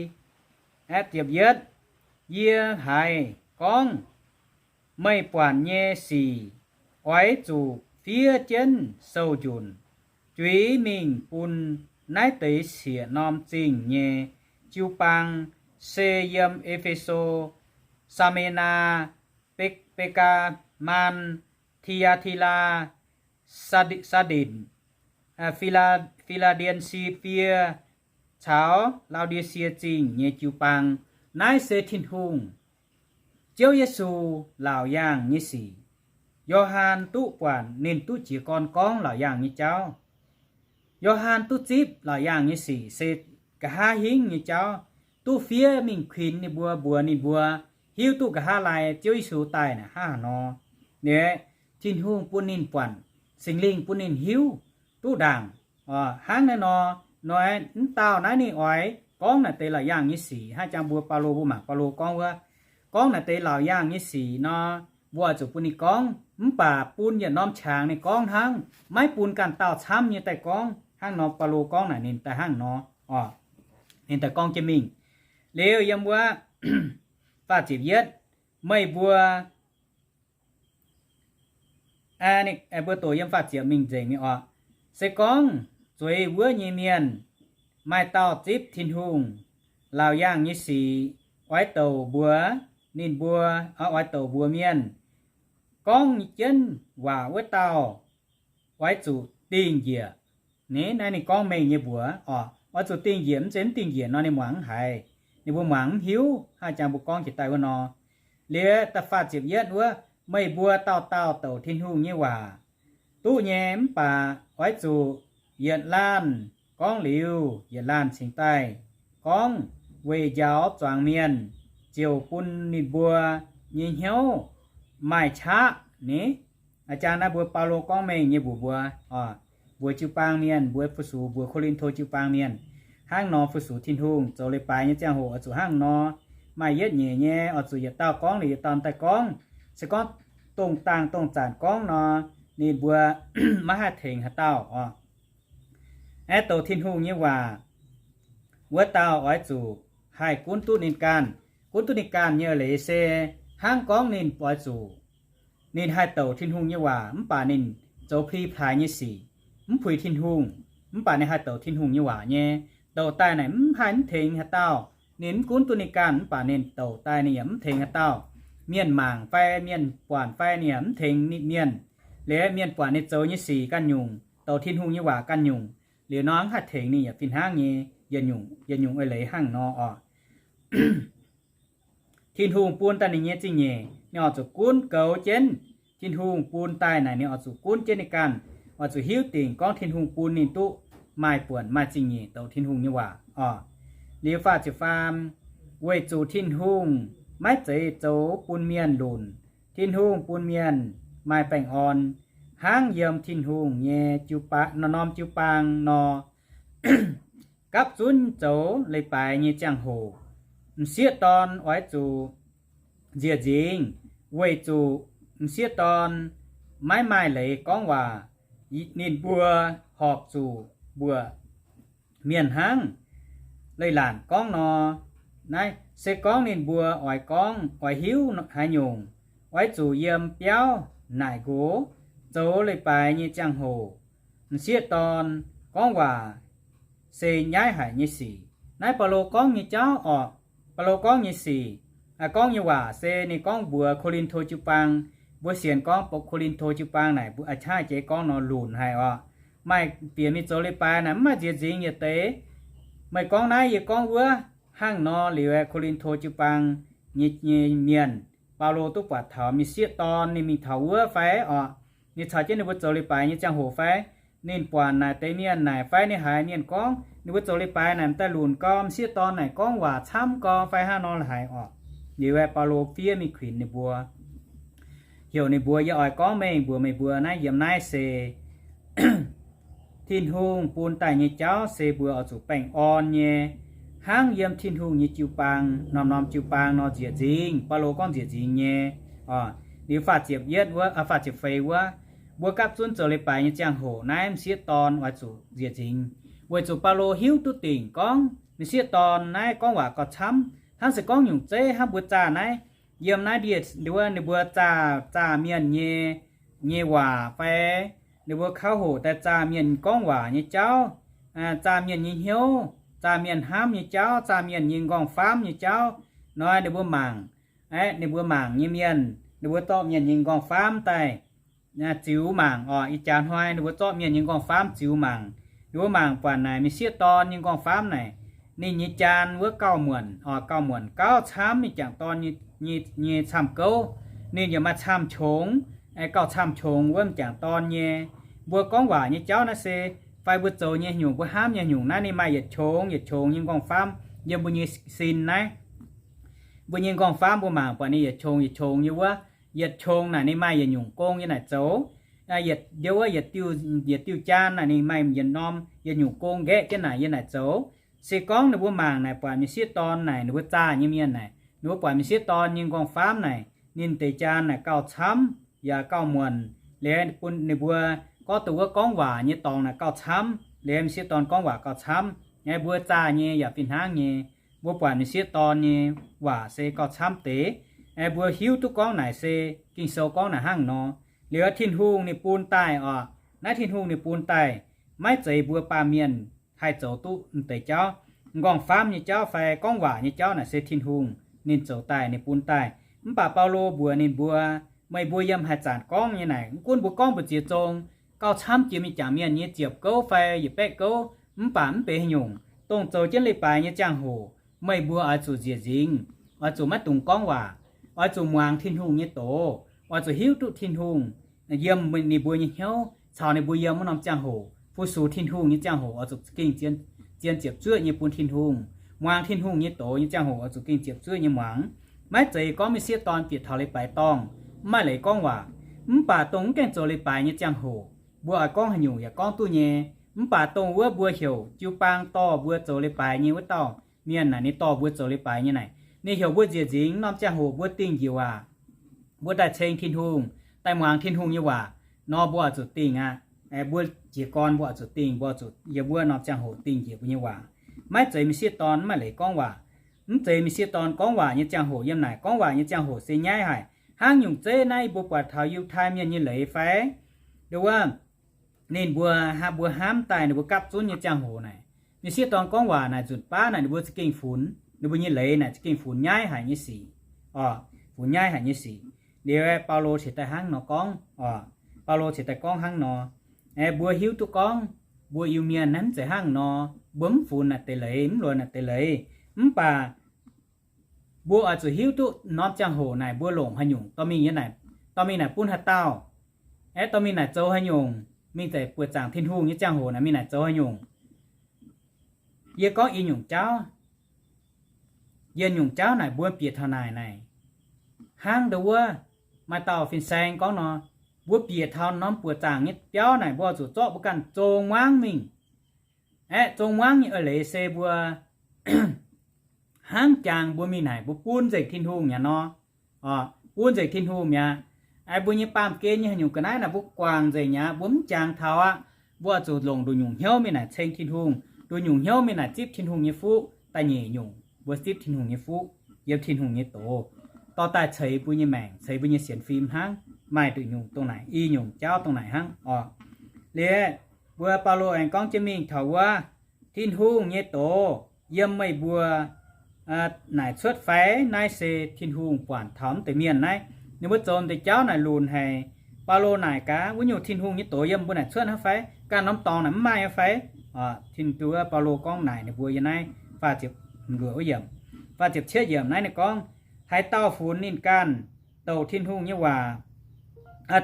Yie haiz gorngv, meih buatc nyei sic oix zuqc fiev jienv sou-njunc, juix mingh bun naaiv deix siec norm zingh nyei jiu-baang, se yiem E^fe^so, Saa^me^naa, Be, Be^gaa^maan, Ti^aa^ti^laa, Saa^nditc, Fi^laa, Fi^laa^ndien^si^fie caux Lao^die^sie Zingh nyei jiu-baang. Naaiv se Tin-Hungh, Ziouv Yesu, Laauc Yaangh nyei sic. Yo^han duqv buatc, ninh duqv jiez gorn gorngv Laauc Yaangh nyei jauv. Yo^han duqv zipv Laauc Yaangh nyei sic se nqa'haav hingv nyei jauv, duqv fiev mingh kuinx ninh mbuo, mbuox ninh mbuo hiuv duqv nqa'haav laai Ziouv Yesu daaih naaic hnangv haaix nor. Ninh, Tin-Hungh bun ninh buatc, Singx Lingh bun ninh hiuv duqv ndaangc. Hnangv naaiv nor, nor, mv dauh naaiv ninh oix gorngv naaic deix laauc yaangh nyei sic, hnangv jang mbuo Baulo, mbuo mangc Baulo gorngv wuov, gorngv naaic deix laauc yaangh nyei sic nor, mbuo oix zuqc bun ninh gorngv, mv baac bun yietc norm qangx ninh gorngv hnangv, maiv bun ganh dauh camv nyei daaih gorngv. Hnangv nor Baulo gorngv naaic ninh daaih hnangv nor oc. Ninh daaih gorngv jienv mingh. Liuz yiem wuov faah ziepc yietv, meih mbuo mbuo doqc yiem faah ziepc mingh nzengc nyei oc. Se gorngv zueiz wuov nyei mienh maaih dauh zipv Tin-Hungh laauc yaangh nyei sic oix douc mbuox ninh mbuo, oix douc mbuox mienh, gorngv jienv waac wuov dauh oix zuqc dingh njiec. Naaiv ninh gorngv mengh nyei mbuox oc, oix zuqc dingh njiec, mv zeiz mv dingh njiec nor ninh muangx mv haiz, ninh mbuo muangx mv hiuv, hnangv jang mbuo gorngv jiex daaih wuov nor. Liuz da'faah ziepc yietv wuov, meih mbuo dauh dauh douc Tin-Hungh nyei waac duqv nyei, mv baac oix zuqc yietc laanh gorngv liuz yietc laanh cingx daaih gorngv, weic njaaux zuangx mienh, ziouc bun ninh mbuo nyei hnyouv maaih qaqv ni. A'jang naaiv mbuo Baulo gorngv mengh nyei mbuox mbuo, mbuox jiu-baang mienh, mbuox fu-sux, mbuox Ko^lin^to jiu-baang mienh, hnangv nor fu-sux Tin-Hungh zoux leiz-baaix nyei ziangh hoc oix zuqc hnangv nor, maaih yietv nyeic nyei oix zuqc yietc dauh gorngv liuz yietc dauh daaih gorngv. Se gorngv dongh dangh dongh zanc gorngv nor, ninh mbuo maiv haih tengx haaix dauh oc. Aeqv, douc Tin-Hungh nyei waac wuov dauh oix zuqc haih gunv duqv ninh ganh. Gunv duqv ninh ganh nyei leiz se hnangv gorngv ninh oix zuqc, ninh haih douc Tin-Hungh nyei waac mv baac ninh zoux pli plaaix nyei sic, mv puix Tin-Hungh, mv baac ninh haih douc Tin-Hungh nyei waac nyei. Douc daaih naaic mv haih mv tengx haaix dauh. Ninh mv gunv duqv ninh ganh mv baac ninh douc daaih ninh yaac mv tengx haaix dauh. Mienh mangc fai mienh buatc fai ninh yaac mv tengx ninh mienh. Liuz mienh buatc ninh zoux nyei sic ganh nyungc, douc Tin-Hungh nyei waac ganh nyungc, liuz nor mv haih tengx ninh yaac fih hnangv nyei, yietc nyungc yietc nyungc eix leiz hnangv nor oc. Tin-Hungh bun daaih ninh nyei zingh nyeic ninh oix zuqc gunv goux jienv. Tin-Hungh bun daaih naaic ninh oix zuqc gunv jienv ninh ganh, oix zuqc hiuv dingc gorngv Tin-Hungh bun ninh duqv maaih buonc maaih zingh nyeic douc Tin-Hungh nyei waac oc. Liuz faah ziepc faam, weic zuqc Tin-Hungh maiv zeiz zoux bun mienh lunc. Tin-Hungh bun mienh maaih baengh orn hnangv yiem Tin-Hungh nyei jiu-baang, norm-norm jiu-baang nor. Gapv zunv zoux leiz-baaix nyei ziangh hoc, m'sieqv dorn oix zuqc nziec nzingc, weic zuqc m'sieqv dorn maiv maaih leiz gorngv waac. Ninh mbuo horpc zuqc mbuoqc mienh hnangv leiz-latc gorngv nor. Naaiv se gorngv ninh mbuo oix gorngv, oix hiuv haaix nyungc, oix zuqc yiem biauv naaic nqox zoux leiz-baaix nyei ziangh hoc, m'sieqv dorn gorngv waac se nyaiv haic nyei sic. Naaiv Baulo gorngv nyei jauv orqc, Baulo gorngv nyei sic, gorngv nyei waac se ninh gorngv mbuox Ko^lin^to jiu-baang. Mbuo sienx gorngv Ko^lin^to jiu-baang naaic mbuo a'jaav jiex gorngv nor lunc haic orqc. Maaih bieqc mingh zoux leiz-baaix naaic mv maaih nziex nzingx yietc deix. Meih gorngv naaiv, yie gorngv wuov, hnangv nor liuz, Ko^lin^to jiu-baang nyei, nyei mienh, Baulo duqv buatc taux m'sieqv dorn ninh mingh taux wuov fai orqc, ninh caux jienv ninh mbuo zoux leiz-baaix nyei ziangh hoc fai, ninh buatc naaic deix mienh naaic fai ninh haiz mienh gorngv ninh mbuo zoux leiz-baaix naaic m'daaih lunc gau, m'sieqv dorn naaic gorngv waac camv gau fai hnangv nor la'haic orqc. Liuz Baulo fiev mingh kuinx ninh mbuo, heuc ninh mbuo, yie oix gorngv mengh mbuox meih mbuo naaiv, yiem naaiv se Tin-Hungh bun daaih nyei jauv se mbuo oix zuqc baengh orn nyei, hnangv yiem Tin-Hungh nyei jiu-baang, norm-norm jiu-baang nor nzieqc nzingc. Baulo gorngv nzieqc nzingc nyei. Liuz faah ziepc yietv wuov, faah ziepc feix wuov, mbuo gapv zunv zoux leiz-baaix nyei ziangh hoc naaiv m'sieqv dorn oix zuqc nzieqc nzingc, weic zuqc Baulo hiuv duqv dingc gorngv m'sieqv dorn naaiv gorngv waac gauh camv, hnangv se gorngv nyungc zeiv hnangv mbuo zaah naaiv, yiem naaiv ndie wuov ninh mbuo zaah, zaah mienh nyei, nyei waac fai ninh mbuo kauv hoqc daaih zaah mienh gorngv waac nyei jauv, zaah mienh nyei hnyouv, zaah mienh hnamv nyei jauv, zaah mienh nyei nqorngv-faamv nyei jauv. Nor ninh mbuo mangc, aeqv, ninh mbuo mangc nyei mienh, ninh mbuo zorqv mienh nyei nqorngv-faamv daaih ziux mangc orqc. Ih jaax hnoi ninh mbuo zorqv mienh nyei nqorngv-faamv ziux mangc. Ninh mbuo mangc buatc naaic m'sieqv dorn nyei nqorngv-faamv naaic, ninh nyei jaan wuov gauh muonc orqc, gauh muonc gauh camv m'jangc dorn nyei, nyei camv-gouv. Ninh yaac maaih camv-qongx, gauh camv-qongx wuov m'jangc dorn nyei. Mbuo gorngv waac nyei jauv naaiv se, fai mbuo zoux nyei nyungc, mbuo hnamv nyei nyungc naaiv, ninh maaih yietc qongx yietc qongx nyei nqorngv-faamv yiem mbuo nyei sin naaiv. Mbuo nyei nqorngv-faamv mbuo mangc buatc ninh yietc qongx yietc qongx nyei wuov, yietc qongx naaic ninh maaih yietc nyungc gong yie naaic zoux. Yietc, ndie wuov yietc diuh, yietc diuh jaan naaic ninh maaih yietc norm yietc nyungc gong nqaeqv jienv naaic yie naaic zoux. Se gorngv ninh mbuo mangc naaic buatc m'sieqv dorn naaic, ninh mbuo zaah nyei mienh naaic, ninh mbuo buatc m'sieqv dorn nyei nqorngv-faamv naaic, ninh deix jaan naaic gauh camv yaac gauh muonc, liuz bun ninh mbuo gorngv duqv wuov gorngv waac nyei dorngx naaic gauh camv, liuz m'sieqv dorn gorngv waac gauh camv. Aengx mbuo zaah nyei yaac fih hnangv nyei, mbuo buatc m'sieqv dorn nyei waac se gauh camv deix. Aengx mbuo hiuv duqv gorngv naaic se Ging-Sou gorngv naaic hnangv nor. Liuz Tin-Hungh ninh bun daaih oc, naaiv Tin-Hungh ninh bun daaih, maiv zeiz mbuo baamh mienh haih zoux duqv m'deix jauv. Nqorngv-faamv nyei jauv fai gorngv waac nyei jauv naaic se Tin-Hungh ninh zoux daaih, ninh bun daaih. Mv baac Baulo mbuox ninh mbuo, meih mbuo yiem haaix zanc gorngv nyei naaic, mv gunv mbuo gorngv mbu'ziex zong gauh camv jiex mingh jangc mienh nyei ziepc gouv fai yietc baeqv gouv, mv baac mv benx haaix nyungc, dongh zoux jienv leiz-baaix nyei ziangh hoc, meih mbuo oix zuqc nzieqc nzingx, oix zuqc maiv dungx gorngv waac, oix zuqc muangx Tin-Hungh nyei doz, oix zuqc hiuv duqv Tin-Hungh yiem ninh mbuo nyei hnyouv caux ninh mbuo yiem wuov norm ziangh hoc, fu-sux Tin-Hungh nyei ziangh hoc oix zuqc za'gengh zien ziepc zuoqv nyei bun Tin-Hungh. Muangx Tin-Hungh nyei doz nyei ziangh hoc oix zuqc gengh ziepc zuoqv nyei muangx. Maiv zeiz gorngv m'sieqv dorn bieqc taux leiz-baaix dorngh mv maaih leiz gorngv waac. Mv baac dongh mv gaengh zoux leiz-baaix nyei ziangh hoc, mbuo oix gorngv haaix nyungc yaac gorngv duqv nyei. Mv baac dongh wuov mbuo heuc jiu-baang dorh mbuo zoux leiz-baaix nyei wuov dauh mienh naaic, ninh dorh mbuo zoux leiz-baaix nyei naaic, ninh heuc mbuo nzieqc nzingx norm ziangh hoc mbuo dingh njiec waac, mbuo daaih ceng Tin-Hungh, daaih muangx Tin-Hungh nyei waac nor, mbuo oix zuqc dingh aqv. Mbuo jiez gorn mbuo oix zuqc dingh, mbuo zuqc yiem wuov norm ziangh hoc dingh njiec mbuo nyei waac. Maiv zeiz m'sieqv dorn mv maaih leiz gorngv waac. Mv zeiz m'sieqv dorn gorngv waac nyei ziangh hoc yiem naaic. Gorngv waac nyei ziangh hoc se nyaiv haic. Hnangv nyungc zeiv naaiv mbuo buatc taux Yiutai Mienh nyei leiz fai, nduov wuov, ninh mbuo, mbuo hnamv daaih ninh mbuo gapv zunv nyei ziangh hoc naaic, m'sieqv dorn gorngv waac naaic nzunc baav naaic ninh mbuo za'gengh funx, ninh mbuo nyei leiz naaic za'gengh funx nyaiv haic nyei sic, oc, funx nyaiv haic nyei sic. Liuz Baulo cingx daaih hnangv nor gorngv, oc, Baulo cingx daaih gorngv hnangv nor, mbuo hiuv duqv gorngv mbuo Iu-Mienh naaiv mv zeiz hnangv nor, mbuo mv funx naaic deix leiz, mv luonx naaic deix leiz. Mv baac mbuo oix zuqc hiuv duqv norm ziangh hoc naaic mbuo longc haaix nyungc dorh mingh nyei naaic, dorh mingh naaic bun haaix dauh, aeqv, dorh mingh naaic zoux haaix nyungc, mingh deix buoqc zaangc Tin-Hungh nyei ziangh hoc naaic mingh naaic zoux haaix nyungc. Yie gorngv i nyungc jauv, yie nyungc jauv naaic mbuo bieqc taux naaic naaic, hnangv nduov wuov maaih dauh fin-saeng gorngv nor, mbuo bieqc taux norm buoqc zaangc nyei biauv naaic mbuo oix zuqc zorqv mbuo ganh zong muangv mingh. Aeqv, zong muangv nyei eix leiz se mbuo hnangv jangx mbuo mingh naaic mbuo bun nzengc Tin-Hungh mi'aqv nor. Bun nzengc Tin-Hungh mi'aqv. Aeqv, mbuo nyei baamh gen nyei haaix nyungc ga'naaiv naaic mbuo guangc nzengc mi'aqv, mbuo mv jangx taux aqv. Mbuo oix zuqc longc nduqc nyungc hnyouv mingh naaic ceng Tin-Hungh, nduqc nyungc hnyouv mingh naaic zipv Tin-Hungh nyei fuqv. Da'nyeic nyungc mbuo zipv Tin-Hungh nyei fuqv yiem Tin-Hungh nyei doz, dorh daaih ceix mbuo nyei maengc, ceix mbuo nyei sienx fim hnangv. Maaih nduqc nyungc dongh naaic, i nyungc jauv dongh naaic hnangv oc. Liuz mbuo Baulo aengx gorngv jienv mingh taux wuov Tin-Hungh nyei doz yiem meih mbuo naaic cuotv fai? Naaiv se Tin-Hungh buatc taux mv deix mienh naaiv, ninh mbuo zoux deix jauv naaic lunc haic. Baulo naaic gaax, wuov nyungc Tin-Hungh nyei doz yiem mbuo naaic cuotv hnangv fai? Ganh norm dorngx naaic mv maaih fai? Tin-Hungh, Baulo gorngv naaic ninh mbuo yiem naaiv faah ziepc luoqc wuov yiemc, faah ziepc cietv yiemc naaiv ninh gorngv, haaix dauh funx ninh ganh douc Tin-Hungh nyei waac,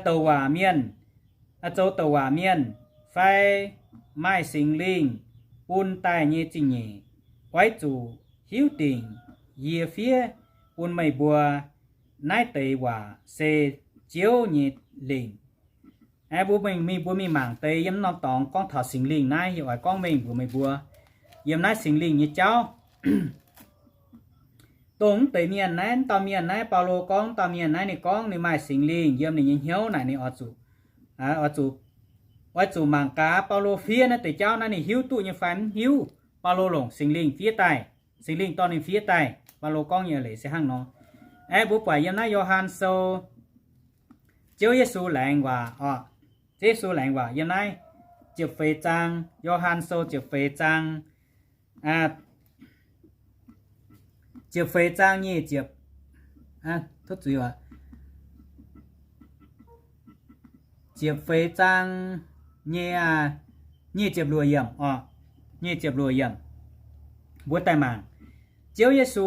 douc waac mienh, zoux douc waac mienh, fai maaih Singx Lingh bun daaih nyei zingh nyeic, oix zuqc hiuv dingc yie fiev bun meih mbuo. Naaiv deix waac se Ziouv nyei lingc. Aeqv, mbuo mingh, mingh, mbuo mingh mangc deix yiem norm dorngx gorngv taux Singx Lingh naaiv, yie oix gorngv mengh mbuox meih mbuo yiem naaiv Singx Lingh nyei jauv. Dongh mv deix mienh naaiv, mv dauh mienh naaiv, Baulo gorngv mv dauh mienh naaiv, ninh gorngv ninh maaih Singx Lingh yiem ninh nyei hnyouv naaic, ninh oix zuqc, oix zuqc, oix zuqc mangc gaax Baulo fiev naaiv deix jauv naaiv ninh hiuv duqv nyei fai mv hiuv. Baulo longc Singx Lingh fiev daaih, Singx Lingh dorh ninh fiev daaih. Baulo gorngv nyei leiz se hnangv nor. Aeqv, mbuo buatc yiem naaiv Yo^han Sou, Ziouv Yesu laengz waac oc. Ziouv Yesu laengz waac yiem naaiv ziepc feix zaang, Yo^han Sou ziepc feix zaang, ziepc feix zaang nyic ziepc, tov zuiz oc, ziepc feix zaang nyei, nyic ziepc luoqc yiemc oc, nyic ziepc luoqc yiemc. Mbuo daaih mangc, Ziouv Yesu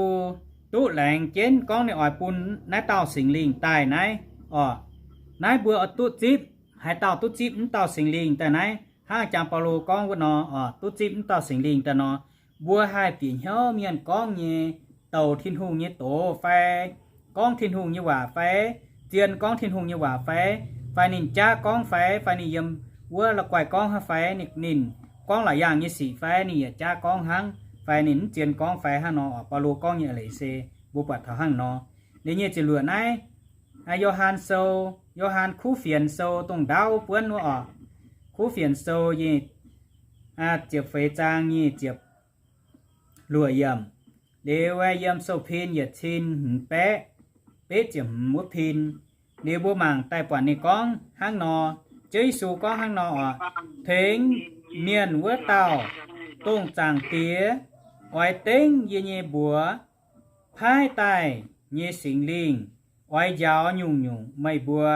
duqv laengz jienv gorngv ninh oix bun naaiv dauh Singx Lingh daaih naaiv oc. Naaiv mbuo oix duqv zipv, haaix dauh duqv zipv mv dauh Singx Lingh daaih naaiv, hnangv jangx Baulo gorngv wuov nor oc, duqv zipv mv dauh Singx Lingh daaih nor, mbuo haih bieqc hnyouv mienh gorngv nyei, douc Tin-Hungh nyei doz fai, gorngv Tin-Hungh nyei waac fai, zien gorngv Tin-Hungh nyei waac fai, fai ninh jaav gorngv fai, fai ninh yiem wuov la'guaih gorngv hnangv fai, ninh, ninh gorngv la'yaangh nyei sic fai, ninh yietc jaav gorngv hnangv fai ninh mv zien gorngv fai hnangv nor oc. Baulo gorngv nyei eix leiz se mbuo buatc taux hnangv nor. Liuz nyic ziepc luoqc naaiv, Yo^han Sou, Yo^han Kuv Fienx Sou dongh ndaauv buonv wuov oc. Kuv Fienx Sou nyei ziepc feix zaang nyic ziepc luoqc yiemc. Liuz yiem sou-pin yietc cin hmz baeqv betv ziepc hmz wuov pin. Liuz mbuo mangc daaih buatc ninh gorngv hnangv nor, Ziouv Yesu gorngv hnangv nor oc, Tengx mienh wuov dauh, dongh Zaangc Diex oix dengv yie nyei mbuox paaiv daaih nyei Singx Lingh oix njaaux nyungc-nyungc meih mbuo,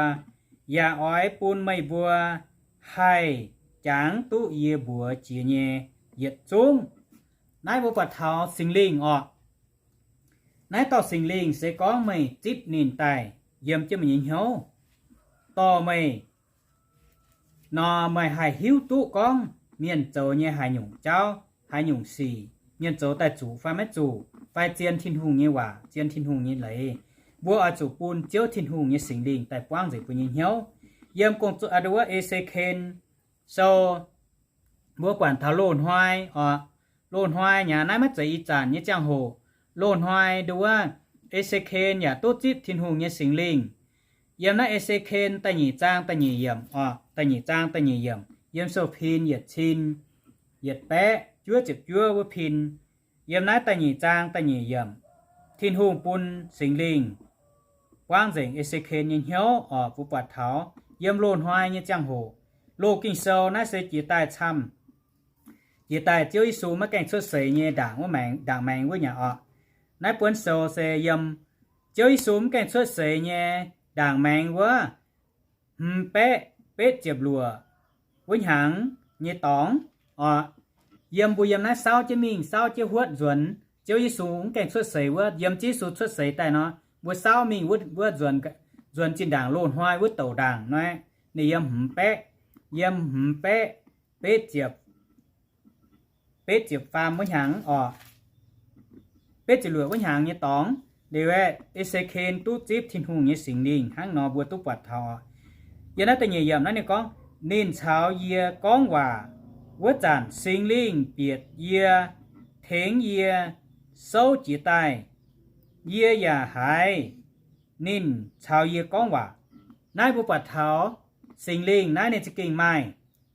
yaac oix bun meih mbuo haih jangx duqv yie mbuox jiex nyei yietc zungv. Naaiv mbuo buatc taux Singx Lingh oc. Naaiv dauh Singx Lingh se gorngv meih zipv ninh daaih yiem jienv meih nyei hnyouv, dorh meih nor meih haih hiuv duqv gorngv mienh zoux nyei haaix nyungc jauv, haaix nyungc sic, mienh zoux daaih zuqc fai maiv zuqc, fai zien Tin-Hungh nyei waac, zien Tin-Hungh nyei leiz. Mbuo oix zuqc bun Ziouv Tin-Hungh nyei Singx Lingh daaih buangv nzengc mbuo nyei hnyouv. Yiem gong-zoh a'nduov wuov E^se^ken Sou, mbuo buatc taux loz-hnoi oc. Loz-hnoi nyei naaiv maiv zeiz ih zanc nyei ziangh hoc. Loz-hnoi nduov wuov, E^se^ken yaac duqv zipv Tin-Hungh nyei Singx Lingh. Yiem naaiv E^se^ken da'nyeic zaang da'nyeic yiemc oc, da'nyeic zaang da'nyeic yiemc, yiem sou-pin yietc cin yietc baeqv juov ziepc juov wuov pin. Yiem naaiv da'nyeic zaang da'nyeic yiemc, Tin-Hungh bun Singx Lingh buangv nzengc E^se^ken nyei hnyouv oc. Mbuo buatc taux yiem loz-hnoi nyei ziangh hoc, loz Ging-Sou naaiv se jiex daaih camv, jiex daaih Ziouv Yesu maiv gaengh cuotv seix nyei ndaangc wuov maengx, ndaangc maengx wuov nyei oc. Naaiv buonv sou se yiem Ziouv Yesu mv gaengh cuotv seix nyei ndaangc maengx wuov hmz baeqv betv ziepc luoqc wuov hnyangx nyei dorngx oc. Yiem mbuo yiem naaiv saauv jienv mingh, saauv jienv huotv nzuonx Ziouv Yesu mv gaengh cuotv seix wuov, yiem Ziouv Yesu cuotv seix daaih nor, mbuo saauv mingh wuov, wuov nzuonx, nzuonx zinh ndaangc loz-hnoi wuov douc ndaangc naaiv, ninh yiem hmz baeqv, yiem hmz baeqv betv ziepc, betv ziepc faam wuov hnyangx oc, betv ziepc luoqc wuov hnyangx nyei dorngx. Liuz aeqv, E^se^ken duqv zipv Tin-Hungh nyei Singx Lingh hnangv nor mbuo duqv buatc taux oc. Yiem naaiv da'nyeic yiemc naaiv ninh gorngv, Ninh caux yie gorngv waac wuov zanc, Singx Lingh bieqc yie, tengx yie souv jiez daaih. Yie yaac haiz ninh caux yie gorngv waac. Naaiv mbuo buatc taux Singx Lingh naaiv ninh za'gengh maaih.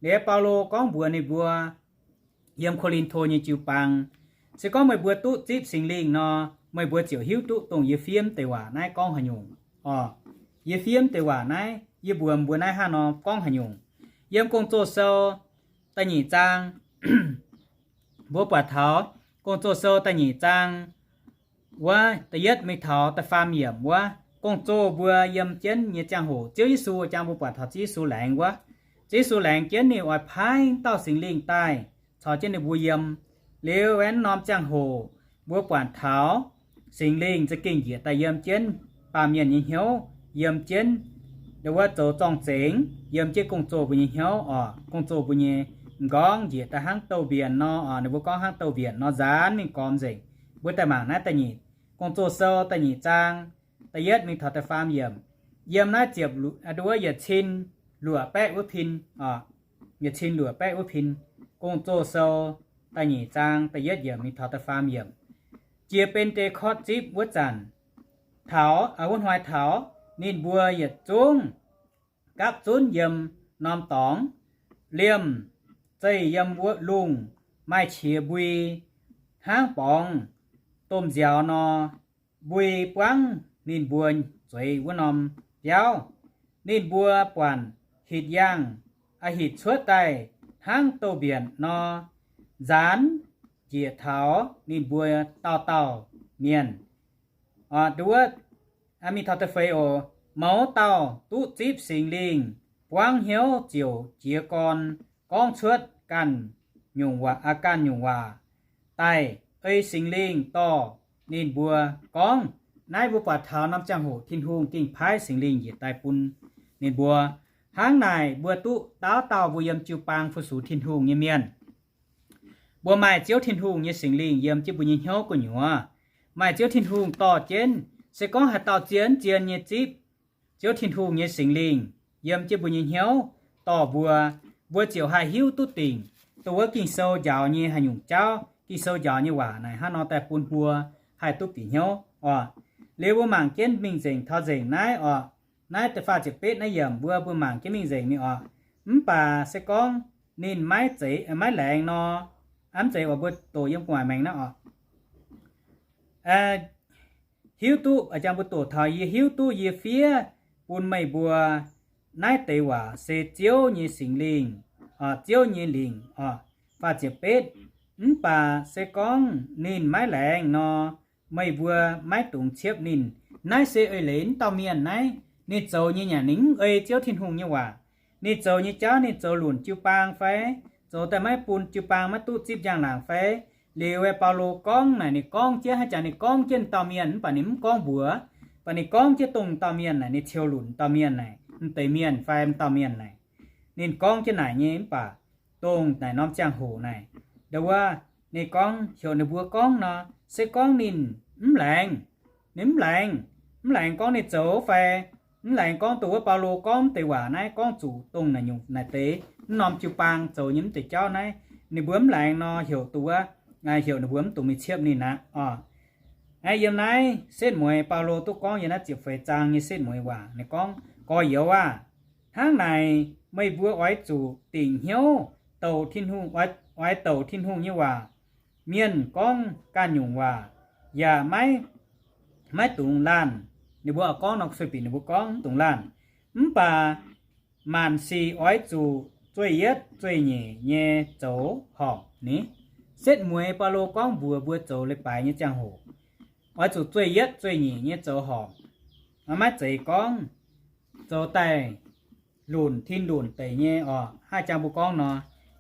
Liuz Baulo gorngv mbuox ninh mbuo yiem Ko^lin^to nyei jiu-baang, se gorngv meih mbuo duqv zipv Singx Lingh nor, meih mbuo ziouc hiuv duqv dongh yie fiev deix waac naaiv gorngv haaix nyungc oc. Yie fiev deix waac naaiv, yie mbuox mbuo naaiv hnangv nor gorngv haaix nyungc. Yiem Gong-Zoh Sou da'nyeic zaang, mbuo buatc taux Gong-Zoh Sou da'nyeic zaang wuov da'yietv mingh taux da'faam yiemc wuov, gong-zoh mbuo yiem jienv nyei ziangh hoc, Ziouv Yesu, jang mbuo buatc taux Ziouv Yesu laengz wuov, Ziouv Yesu laengz jienv ninh oix paaiv dauh Singx Lingh daaih caux jienv ninh mbuo yiem. Liuz wuov norm ziangh hoc mbuo buatc taux Singx Lingh za'gengh njiec daaih yiem jienv baamh mienh nyei hnyouv, yiem jienv wuov zoux zorng-zengx, yiem jienv gong-zoh mbuo nyei hnyouv oc. Gong-zoh mbuo nyei m'nqorngv njiec daaih hnangv douz-mbienc nor oc. Ninh mbuo gorngv hnangv douz-mbienc nor nzaanx mingh gormx nzengc. Mbuo daaih mangc naaiv da'nyeic, Gong-Zoh Sou da'nyeic zaang da'yietv mingh taux da'faam yiemc. Yiem naaiv ziepc, wuov yietc cin luoqc baeqv wuov pin oc, yietc cin luoqc baeqv wuov pin, Gong-Zoh Sou da'nyeic zaang da'yietv yiemc mingh taux da'faam yiemc. Jiex Ben^nde^kortv Zipv wuov zanc, taux, wuov hnoi taux, ninh mbuo yietc zungv gapv zunv yiem norm dorngx, liemh zeih yiem wuov lungh, maaih qiex mbui hnangv borngz domh nziaaux nor, mbui buangv ninh mbuo zueiz wuov norm biauv. Ninh mbuo buatc hitc yangh, hitc cuotv daaih hnangv douz-mbienc nor, nzaanx njiec taux ninh mbuo dauh dauh mienh. Nduov, mingh taux da'feix oc, mouz dauh duqv zipv Singx Lingh buangv hnyouv ziouc jiez gorn gorngv cuotv ganh nyungc waac, ganh nyungc waac daaih, ei Singx Lingh dorh ninh mbuo gorngv. Naaiv mbuo buatc taux norm ziangh hoc Tin-Hungh gengh paaiv Singx Lingh njiec daaih bun ninh mbuo. Hnangv naaic mbuo duqv dauh dauh mbuo yiem jiu-baang fu-sux Tin-Hungh nyei mienh, mbuo maaih Ziouv Tin-Hungh nyei Singx Lingh yiem jienv mbuo nyei hnyouv gu'nyuoz. Maaih Ziouv Tin-Hungh dorh jienv, se gorngv haaix dauh zien zien nyei zipv Ziouv Tin-Hungh nyei Singx Lingh yiem jienv mbuo nyei hnyouv dorh mbuo, mbuo ziouc haih hiuv duqv dingc dongh wuov Ging-Sou njaaux nyei haaix nyungc jauv. Ging-Sou njaaux nyei waac naaic hnangv nor daaih bun mbuo haih duqv bieqc hnyouv oc. Liuz mbuo mangc jienv mingh nzengc taux nzengc naaiv oc. Naaiv da'faah ziepc betv naaiv yiemc mbuo, mbuo mangc jienv mingh nzengc mingh oc. Mv baac se gorngv ninh maiv zeiz, maiv laengz nor, mv zeiz oc, mbuo doqc yiem gu'nguaaic maengx naaiv oc. Hiuv duqv, jang mbuo doqc taux, yie hiuv duqv yie fiev bun meih mbuo naaiv deix waac se Ziouv nyei Singx Lingh, Ziouv nyei lingc oc. Faah ziepc betv, mv baac se gorngv ninh maiv laengz nor, meih mbuo maiv dungx ciepv ninh. Naaiv se eix leiz wuov dauh mienh naaiv, ninh zoux nyei nyanc ninh mv ei Ziouv Tin-Hungh nyei waac. Ninh zoux nyei jauv ninh zoux lunc jiu-baang fai zoux daaih maiv bun jiu-baang maiv duqv zipv njang-laangc fai? Liuz aeqv, Baulo gorngv naaic ninh gorngv jienv, haaix jangx ninh gorngv jienv dauh mienh mv baac ninh mv gorngv mbuox, mv baac ninh gorngv jienv dongh dauh mienh naaic, ninh ciou lunc dauh mienh naaic, m'deix mienh fai m'dauh mienh naaic. Ninh gorngv jienv naaic nyei mv baac dongh naaic norm ziangh hoc naaic, ndo wuov, ninh gorngv heuc ninh mbuo gorngv nor, se gorngv ninh mv laengz, ninh mv laengz, mv laengz gorngv ninh zoux fai mv laengz gorngv dongh wuov Baulo gorngv deix waac naaiv gorngv zuqc dongh naaic nyungc naaic deix mv norm jiu-baang zoux nyei mv deix jauv naaiv, ninh mbuo mv laengz nor heuc dongh wuov, heuc ninh mbuo mv dungx mingh ciepv ninh aqv oc. Yiem naaiv setv mueiz Baulo duqv gorngv yiem naaiv ziepc feix zaang nyei setv mueiz waac ninh gorngv, Gorx-youz aah! Hnangv naaic meih mbuo oix zuqc dingc hnyouv douc Tin-Hungh, oix douc Tin-Hungh nyei waac. Mienh gorngv ganh nyungc waac yaac maiv, maiv dungx laanh. Ninh mbuo oix gorngv nor, sueih bieqc ninh mbuo gorngv mv dungx laanh. Mv baac maanc sic oix zuqc zueih yietv zueih nyeic nyei zoux horpc ni. Setv mueiz Baulo gorngv mbuox mbuo zoux leiz-baaix nyei ziangh hoc, oix zuqc zueih yietv zueih nyeic nyei zoux horpc. Maiv zeiz gorngv zoux daaih lunc tin lunc deic nyei oc. Haaix jangx mbuo gorngv nor,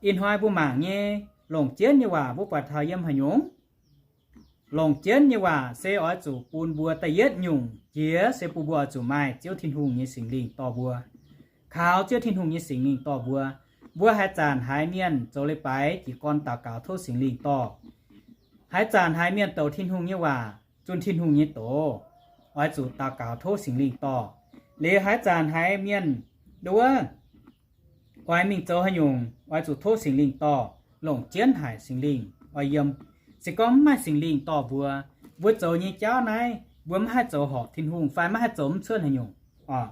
ih hnoi mbuo mangc nyei longc jienv nyei waac mbuo buatc taux yiem haaix nyungc? Longc jienv nyei waac se oix zuqc bun mbuo da'yietv nyungc jiex se bun mbuo oix zuqc maaih Ziouv Tin-Hungh nyei Singx Lingh dorh mbuo. Kaux Ziouv Tin-Hungh nyei Singx Lingh dorh mbuo. Mbuo haaix zanc haiz mienh zoux leiz-baaix jiez gorn daux gaux tov Singx Lingh dorh. Haaix zanc haiz mienh douc Tin-Hungh nyei waac, zunh Tin-Hungh nyei doz, oix zuqc daux gaux tov Singx Lingh dorh. Liuz haaix zanc haiz mienh nduov oix mingh zoux haaix nyungc, oix zuqc tov Singx Lingh dorh, longc jienv haic Singx Lingh oix yiem. Se gorngv mv maaih Singx Lingh dorh mbuo, mbuo zoux nyei jauv naaiv mbuo mv haih zoux horpc Tin-Hungh fai maiv haih zoux mv cuotv haaix nyungc oc.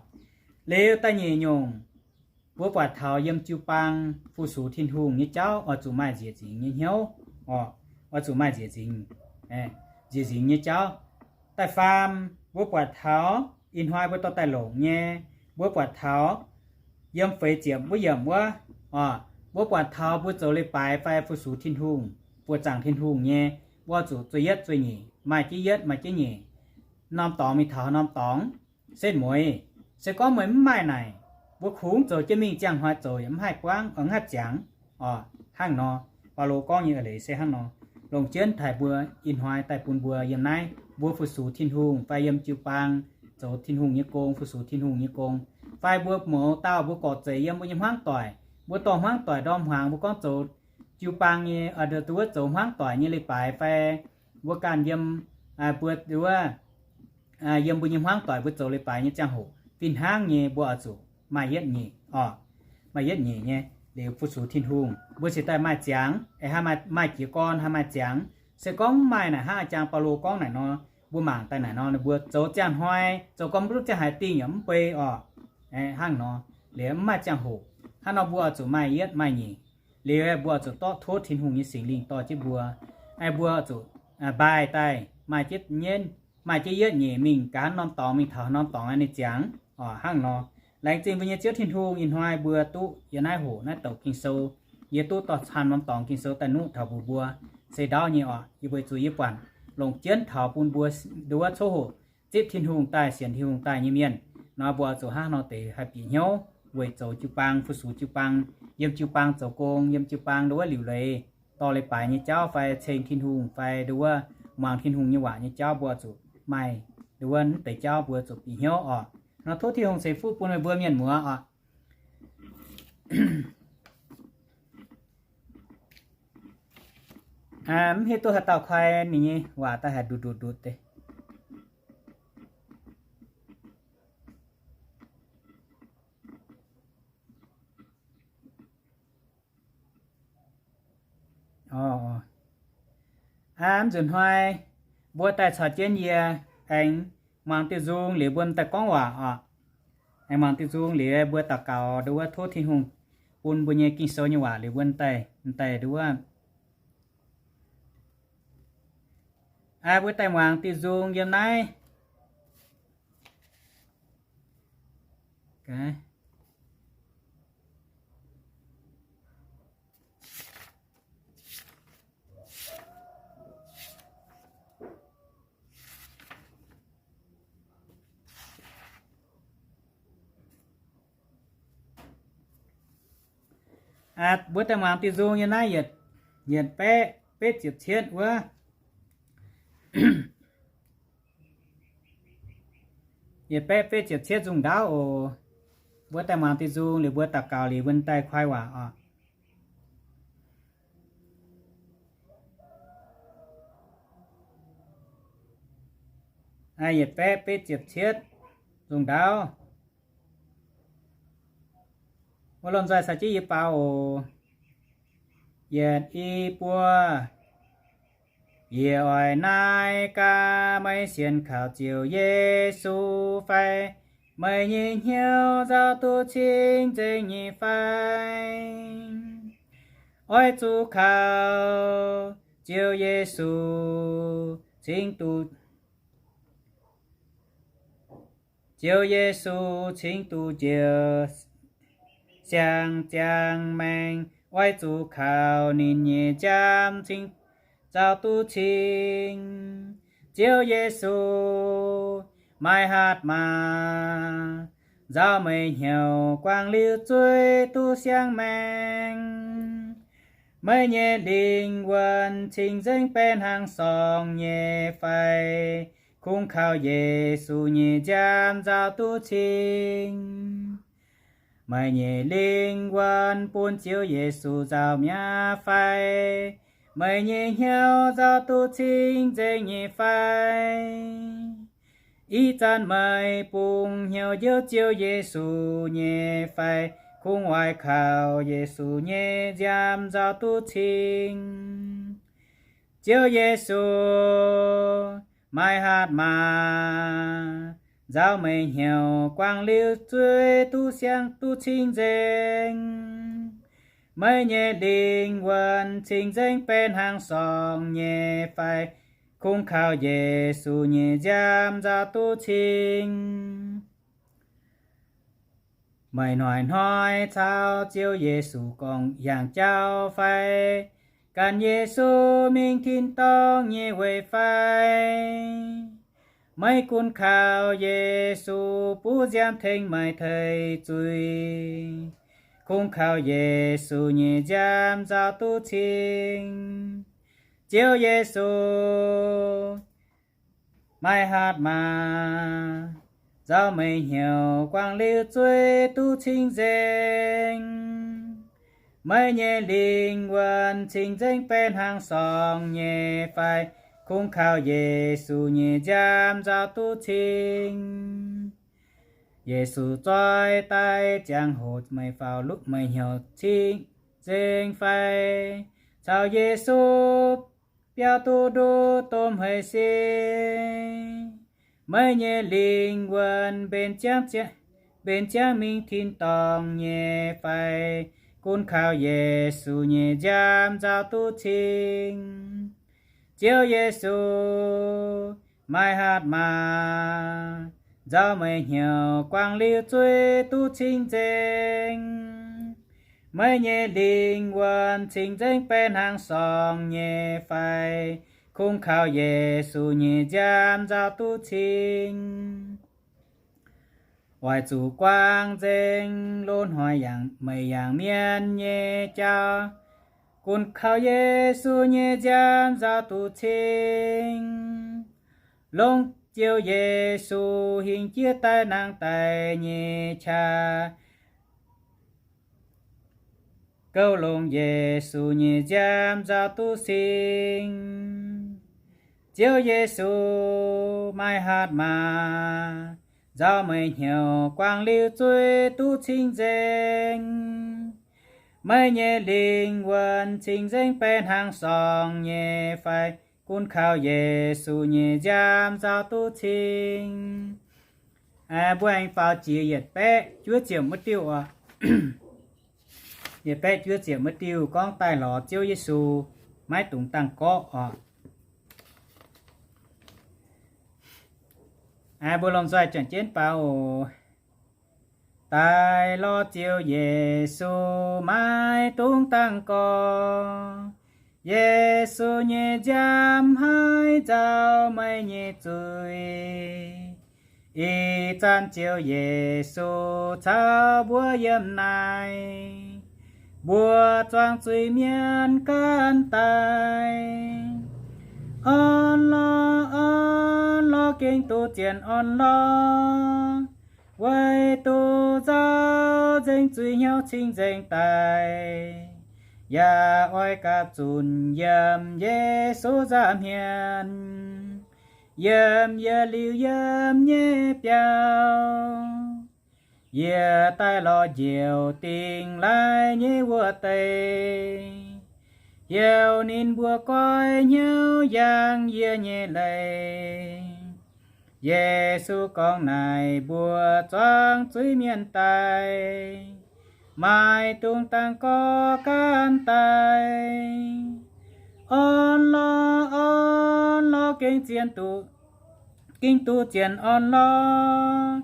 Liuz da'nyeic nyungc, mbuo buatc taux yiem jiu-baang fu-sux Tin-Hungh nyei jauv oix zuqc maaih nzieqc nzingx nyei hnyouv oc. Oix zuqc maaih nzieqc nzingx, nzieqc nzingx nyei jauv. Da'faam, mbuo buatc taux ih hnoi mbuo dorh daaih longc nyei, mbuo buatc taux yiem feix ziepc wuov yiemc wuov oc, mbuo buatc taux mbuo zoux leiz-baaix fai fu-sux Tin-Hungh, buoqc zaangc Tin-Hungh nyei, mbuo zuqc zueih yietv zueih nyeic, maaih jiex yietv maaih jiex nyeic, norm dorngx mingh taux norm dorngx. Setv mueiz, se gorngv meih mv maaih naaic, mbuo kungx zoux jienv mingh ziangh hnoi zoux yaac mv haih buangv, mv haih ziangx oc. Hnangv nor, Baulo gorngv nyei eix leiz se hnangv nor. Longc jienv taaih mbuo ih hnoi daaih bun mbuo yiem naaiv mbuo fu-sux Tin-Hungh fai yiem jiu-baang zoux Tin-Hungh nyei gong, fu-sux Tin-Hungh nyei gong, fai mbuo mouz dauh mbuo gorqv-zeic yiem mbuo nyei hmuangv doic, mbuo dorh hmuangv doic ndorm hmuangx mbuo gorngv zoux jiu-baang nyei, ndo wuov zoux hmuangv doic nyei leiz-baaix fai mbuo ganh yiem, mbuo ndo wuov yiem mbuo nyei hmuangv doic mbuo zoux leiz-baaix nyei ziangh hoc fih hnangv nyei mbuo oix zuqc maaih yietv nyeic oc. Maaih yietv nyeic nyei liuz fu-sux Tin-Hungh mbuo cingx daaih maaih ziangx, haih maaih, maaih jiez gorn, haih maaih ziangx. Se gorngv mv maaih naaic hnangv a'jang Baulo gorngv naaic nor, mbuo mangc daaih naaic nor ninh mbuo zoux ziangh hnoi zoux gorn mv duqv ziangh haaix dingh yaac mv bei oc. Hnangv nor, liuz mv maaih ziangh hoc. Hnangv nor mbuo oix zuqc maaih yietv maaih nyeic. Liuz mbuo oix zuqc dorh tov Tin-Hungh nyei Singx Lingh dorh jienv mbuo. Mbuo oix zuqc mbaih daaih maaih jienv, maaih jienv yietv nyeic mingh gaax norm dorngx mingh taux norm dorngx ninh ziangx oc. Hnangv nor, laengz zingh mbuo nyei Ziouv Tin-Hungh ih hnoi mbuo duqv yiem naaiv hoc naaiv douc Ging-Sou, yie duqv dorh caan norm dorngx Ging-Sou daaih nuqv taux mbuox mbuo se ndaauv nyei oc. Yie weic zuqc yie buatc longc jienv taux bun mbuo ndo wuov coqv hoc zipv Tin-Hungh daaih, sienx Tin-Hungh daaih nyei mienh nor, mbuo oix zuqc hnangv nor deix haih bieqc hnyouv weic zoux jiu-baang, fu-sux jiu-baang, yiem jiu-baang zoux gong, yiem jiu-baang ndo wuov liuc leiz, dorh leiz-baaix nyei jauv fai ceng Tin-Hungh fai ndo wuov muangx Tin-Hungh nyei waac nyei jauv mbuo oix zuqc maaih ndo wuov mv deix jauv mbuo zuqc bieqc hnyouv oc. Nor tov Tin-Hungh ceix fuqv bun meih mbuo mienh muoz oc. Mv hiuv duqv haaix dauh koi ninh nyei waac daaih haih nduqc nduqc nduqc deix. Aa, mv nzunc hnoi mbuo daaih caux jienv yie aengx muangx diuh nzung liuz mbuo daaih gorngv waac oc. Aengx muangx diuh nzung liuz mbuo daux gaux nduov, tov Tin-Hungh bun mbuo nyei Ging-Sou nyei waac liuz mbuo daaih, daaih nduov. Aa, mbuo daaih muangx diuh nzung yiem naaiv. Aa, mbuo daaih muangx diuh nzung nyei naaiv yietc, yietc baeqv betv ziepc cietv wuov. Yietc baeqv betv ziepc cietv nzung ndaauv oc. Mbuo daaih muangx diuh nzung liuz mbuo daux gaux liuz mbuo daaih koi waac oc. Yietc baeqv betv ziepc cietv nzung ndaauv. Wuov lomh nzoih caux jienv yie baaux oc. Yietc, i, buo. Yie oix naaiv gaax, meih sienx kaux Ziouv Yesu fai? Meih nyei hnyouv nzauh duqv cing-nzengc nyei fai? Oix zuqc kaux Ziouv Yesu cingx duqv, Ziouv Yesu cingx duqv njoux siang ziangh maengh. Oix zuqc kaux ninh nyei nziaamv cingx nzauh duqv cing. Ziouv Yesu, maaih hatc maaz nzauh meih hnyouv guangc liuz zuiz duqv siang maengh. Meih nyei lingh wuonh cing-nzengc benx hnangv sorngx nyei fai? Kungx kaux Yesu nyei nziaamv nzauh duqv cing. Meih nyei lingh wuonh bun Ziouv Yesu nzauh mi'aqv fai? Meih nyei hnyouv nzauh duqv cing-nzengc nyei fai? Ih zanc meih bungx hnyouv njoux Ziouv Yesu nyei fai? Kungx oix kaux Yesu nyei nziaamv nzauh duqv cing. Ziouv Yesu, maaih hatc maaz nzauh meih hnyouv guangc liuz zuiz duqv siang duqv cing-nzengc. Meih nyei lingh wuonh cing-nzengc benx hnangv sorngx nyei fai? Kungx kaux Yesu nyei nziaamv nzauh duqv cing. Meih hnoi-hnoi caux Ziouv Yesu gorngv yangh jauv fai? Gan Yesu mingh tin-dorngh nyei weic fai? Meih gunv kaux Yesu buv nziaamv tengx meih tei zuiz. Kungx kaux Yesu nyei nziaamv nzauh duqv cing. Ziouv Yesu, maaih hatc maaz nzauh meih hnyouv guangc liuz zuiz duqv cing-nzengc. Meih nyei lingh wuonh cing-nzengc benx hnangv sorngx nyei fai? Kungx kaux Yesu nyei nziaamv nzauh duqv cing. Yesu zoih daaih ziangh hoc meih faaux meih hnyouv cing-nzengc fai? Caux Yesu biaux duqv nduqc domh heix sin, meih nyei lingh wuonh mbenc ziangv, mbenc ziangv mingh tin-dorngh nyei fai? Gunv kaux Yesu nyei nziaamv nzauh duqv cing. Ziouv Yesu, maaih hatc maaz nzauh meih hnyouv guangc liuz zuiz duqv cing-nzengc. Meih nyei lingh wuonh cing-nzengc benx hnangv sorngx nyei fai? Kungx kaux Yesu nyei nziaamv nzauh duqv cing. Oix zuqc guangc nzengc loz-hnoi yangh, meih yangh mienh nyei jauv. Gunv kaux Yesu nyei nziaamv nzauh duqv cing. Longc Ziouv Yesu hingh jiex daaih nangh daic nyei qaqv. Gouv longx Yesu nyei nziaamv nzauh duqv sing. Ziouv Yesu, maaih hatc maaz nzauh meih hnyouv guangc liuz zuiz duqv cing-nzengc. Meih nyei lingh wuonh cing-nzengc benx hnangv sorngx nyei fai? gunv kaux Yesu nyei nziaamv nzauh duqv cing. Mbuo aengx faaux jiex yietc baeqv juov ziepc wuov diuh oc. Yietc baeqv juov ziepc wuov diuh gorngv daaih lorz Ziouv Yesu maiv dungx dangh gorqv oc. Mbuo lomh nzoih juangc jienv baaux oc. Daaih lorz Ziouv Yesu maiv dungx dangh gorqv. Yesu nyei nziaamv haaix nzauh meih nyei zuiz. Ih zanc Ziouv Yesu caux mbuo yiem naaiv, mbuo zuangx zuiz-mienh ganh daaih. Orn lorqc, orn lorqc, gengh duqv zien orn lorqc, weic duqv nzauh nzengc zuiz hnyouv cing-nzengc daic, yaac oix gapv zunc yiem Yesu nza'hmien, yiem yietc liuz yiem nyei biauv. Yie daaih lorz njoux dingh laih nyei wuov deix, heuc ninh mbuo goiv hnyouv yangh yie nyei leiz. Yesu gorngv naaic mbuo zuangx zuiz-mienh daaih, maiv dungx dangh gorqv ganh daaih. Orn lorqc, orn lorqc, gengh zien duqv, gengh duqv zien orn lorqc,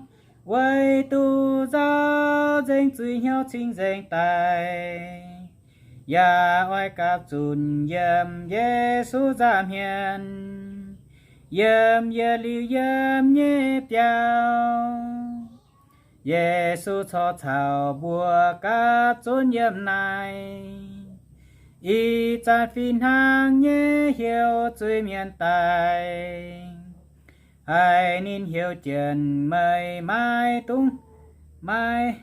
weic duqv nzauh nzengc zuiz hnyouv cing-nzengc daic, yaac oix gapv zunc yiem Yesu nza'hmien, yiem yietc liuz yiem nyei biauv. Yesu corc caux mbuo gapv zunc yiem naaiv, ih zanc fih hnangv nyei heuc zuiz-mienh daaih. Haiz ninh heuc jienv meih maiv dungx, maiv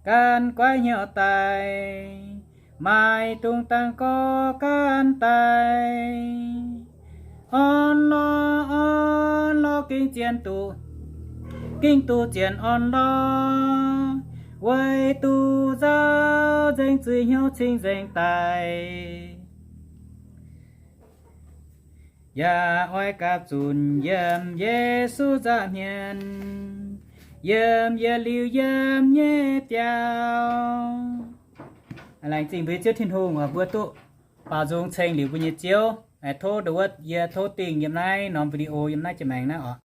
gan goiv hnyouv daaih, maiv dungx dangh gorqv ganh daaih. Orn lorqc, orn lorqc, gengh zien duqv, gengh duqv zien orn lorqc, weic duqv nzauh nzengc zuiz hnyouv cing-nzengc daic, yaac oix gapv zunc yiem Yesu nza'hmien, yiem yietc liuz yiem nyei biauv. Laengz zingh mbuo Ziouv Tin-Hungh oc, mbuo duqv baaux nzung ceng liuz mbuo nyei Ziouv. Tov ndau wuov yie tov dingh yiem naaiv norm video yiem naaiv jiex maengx naaiv oc.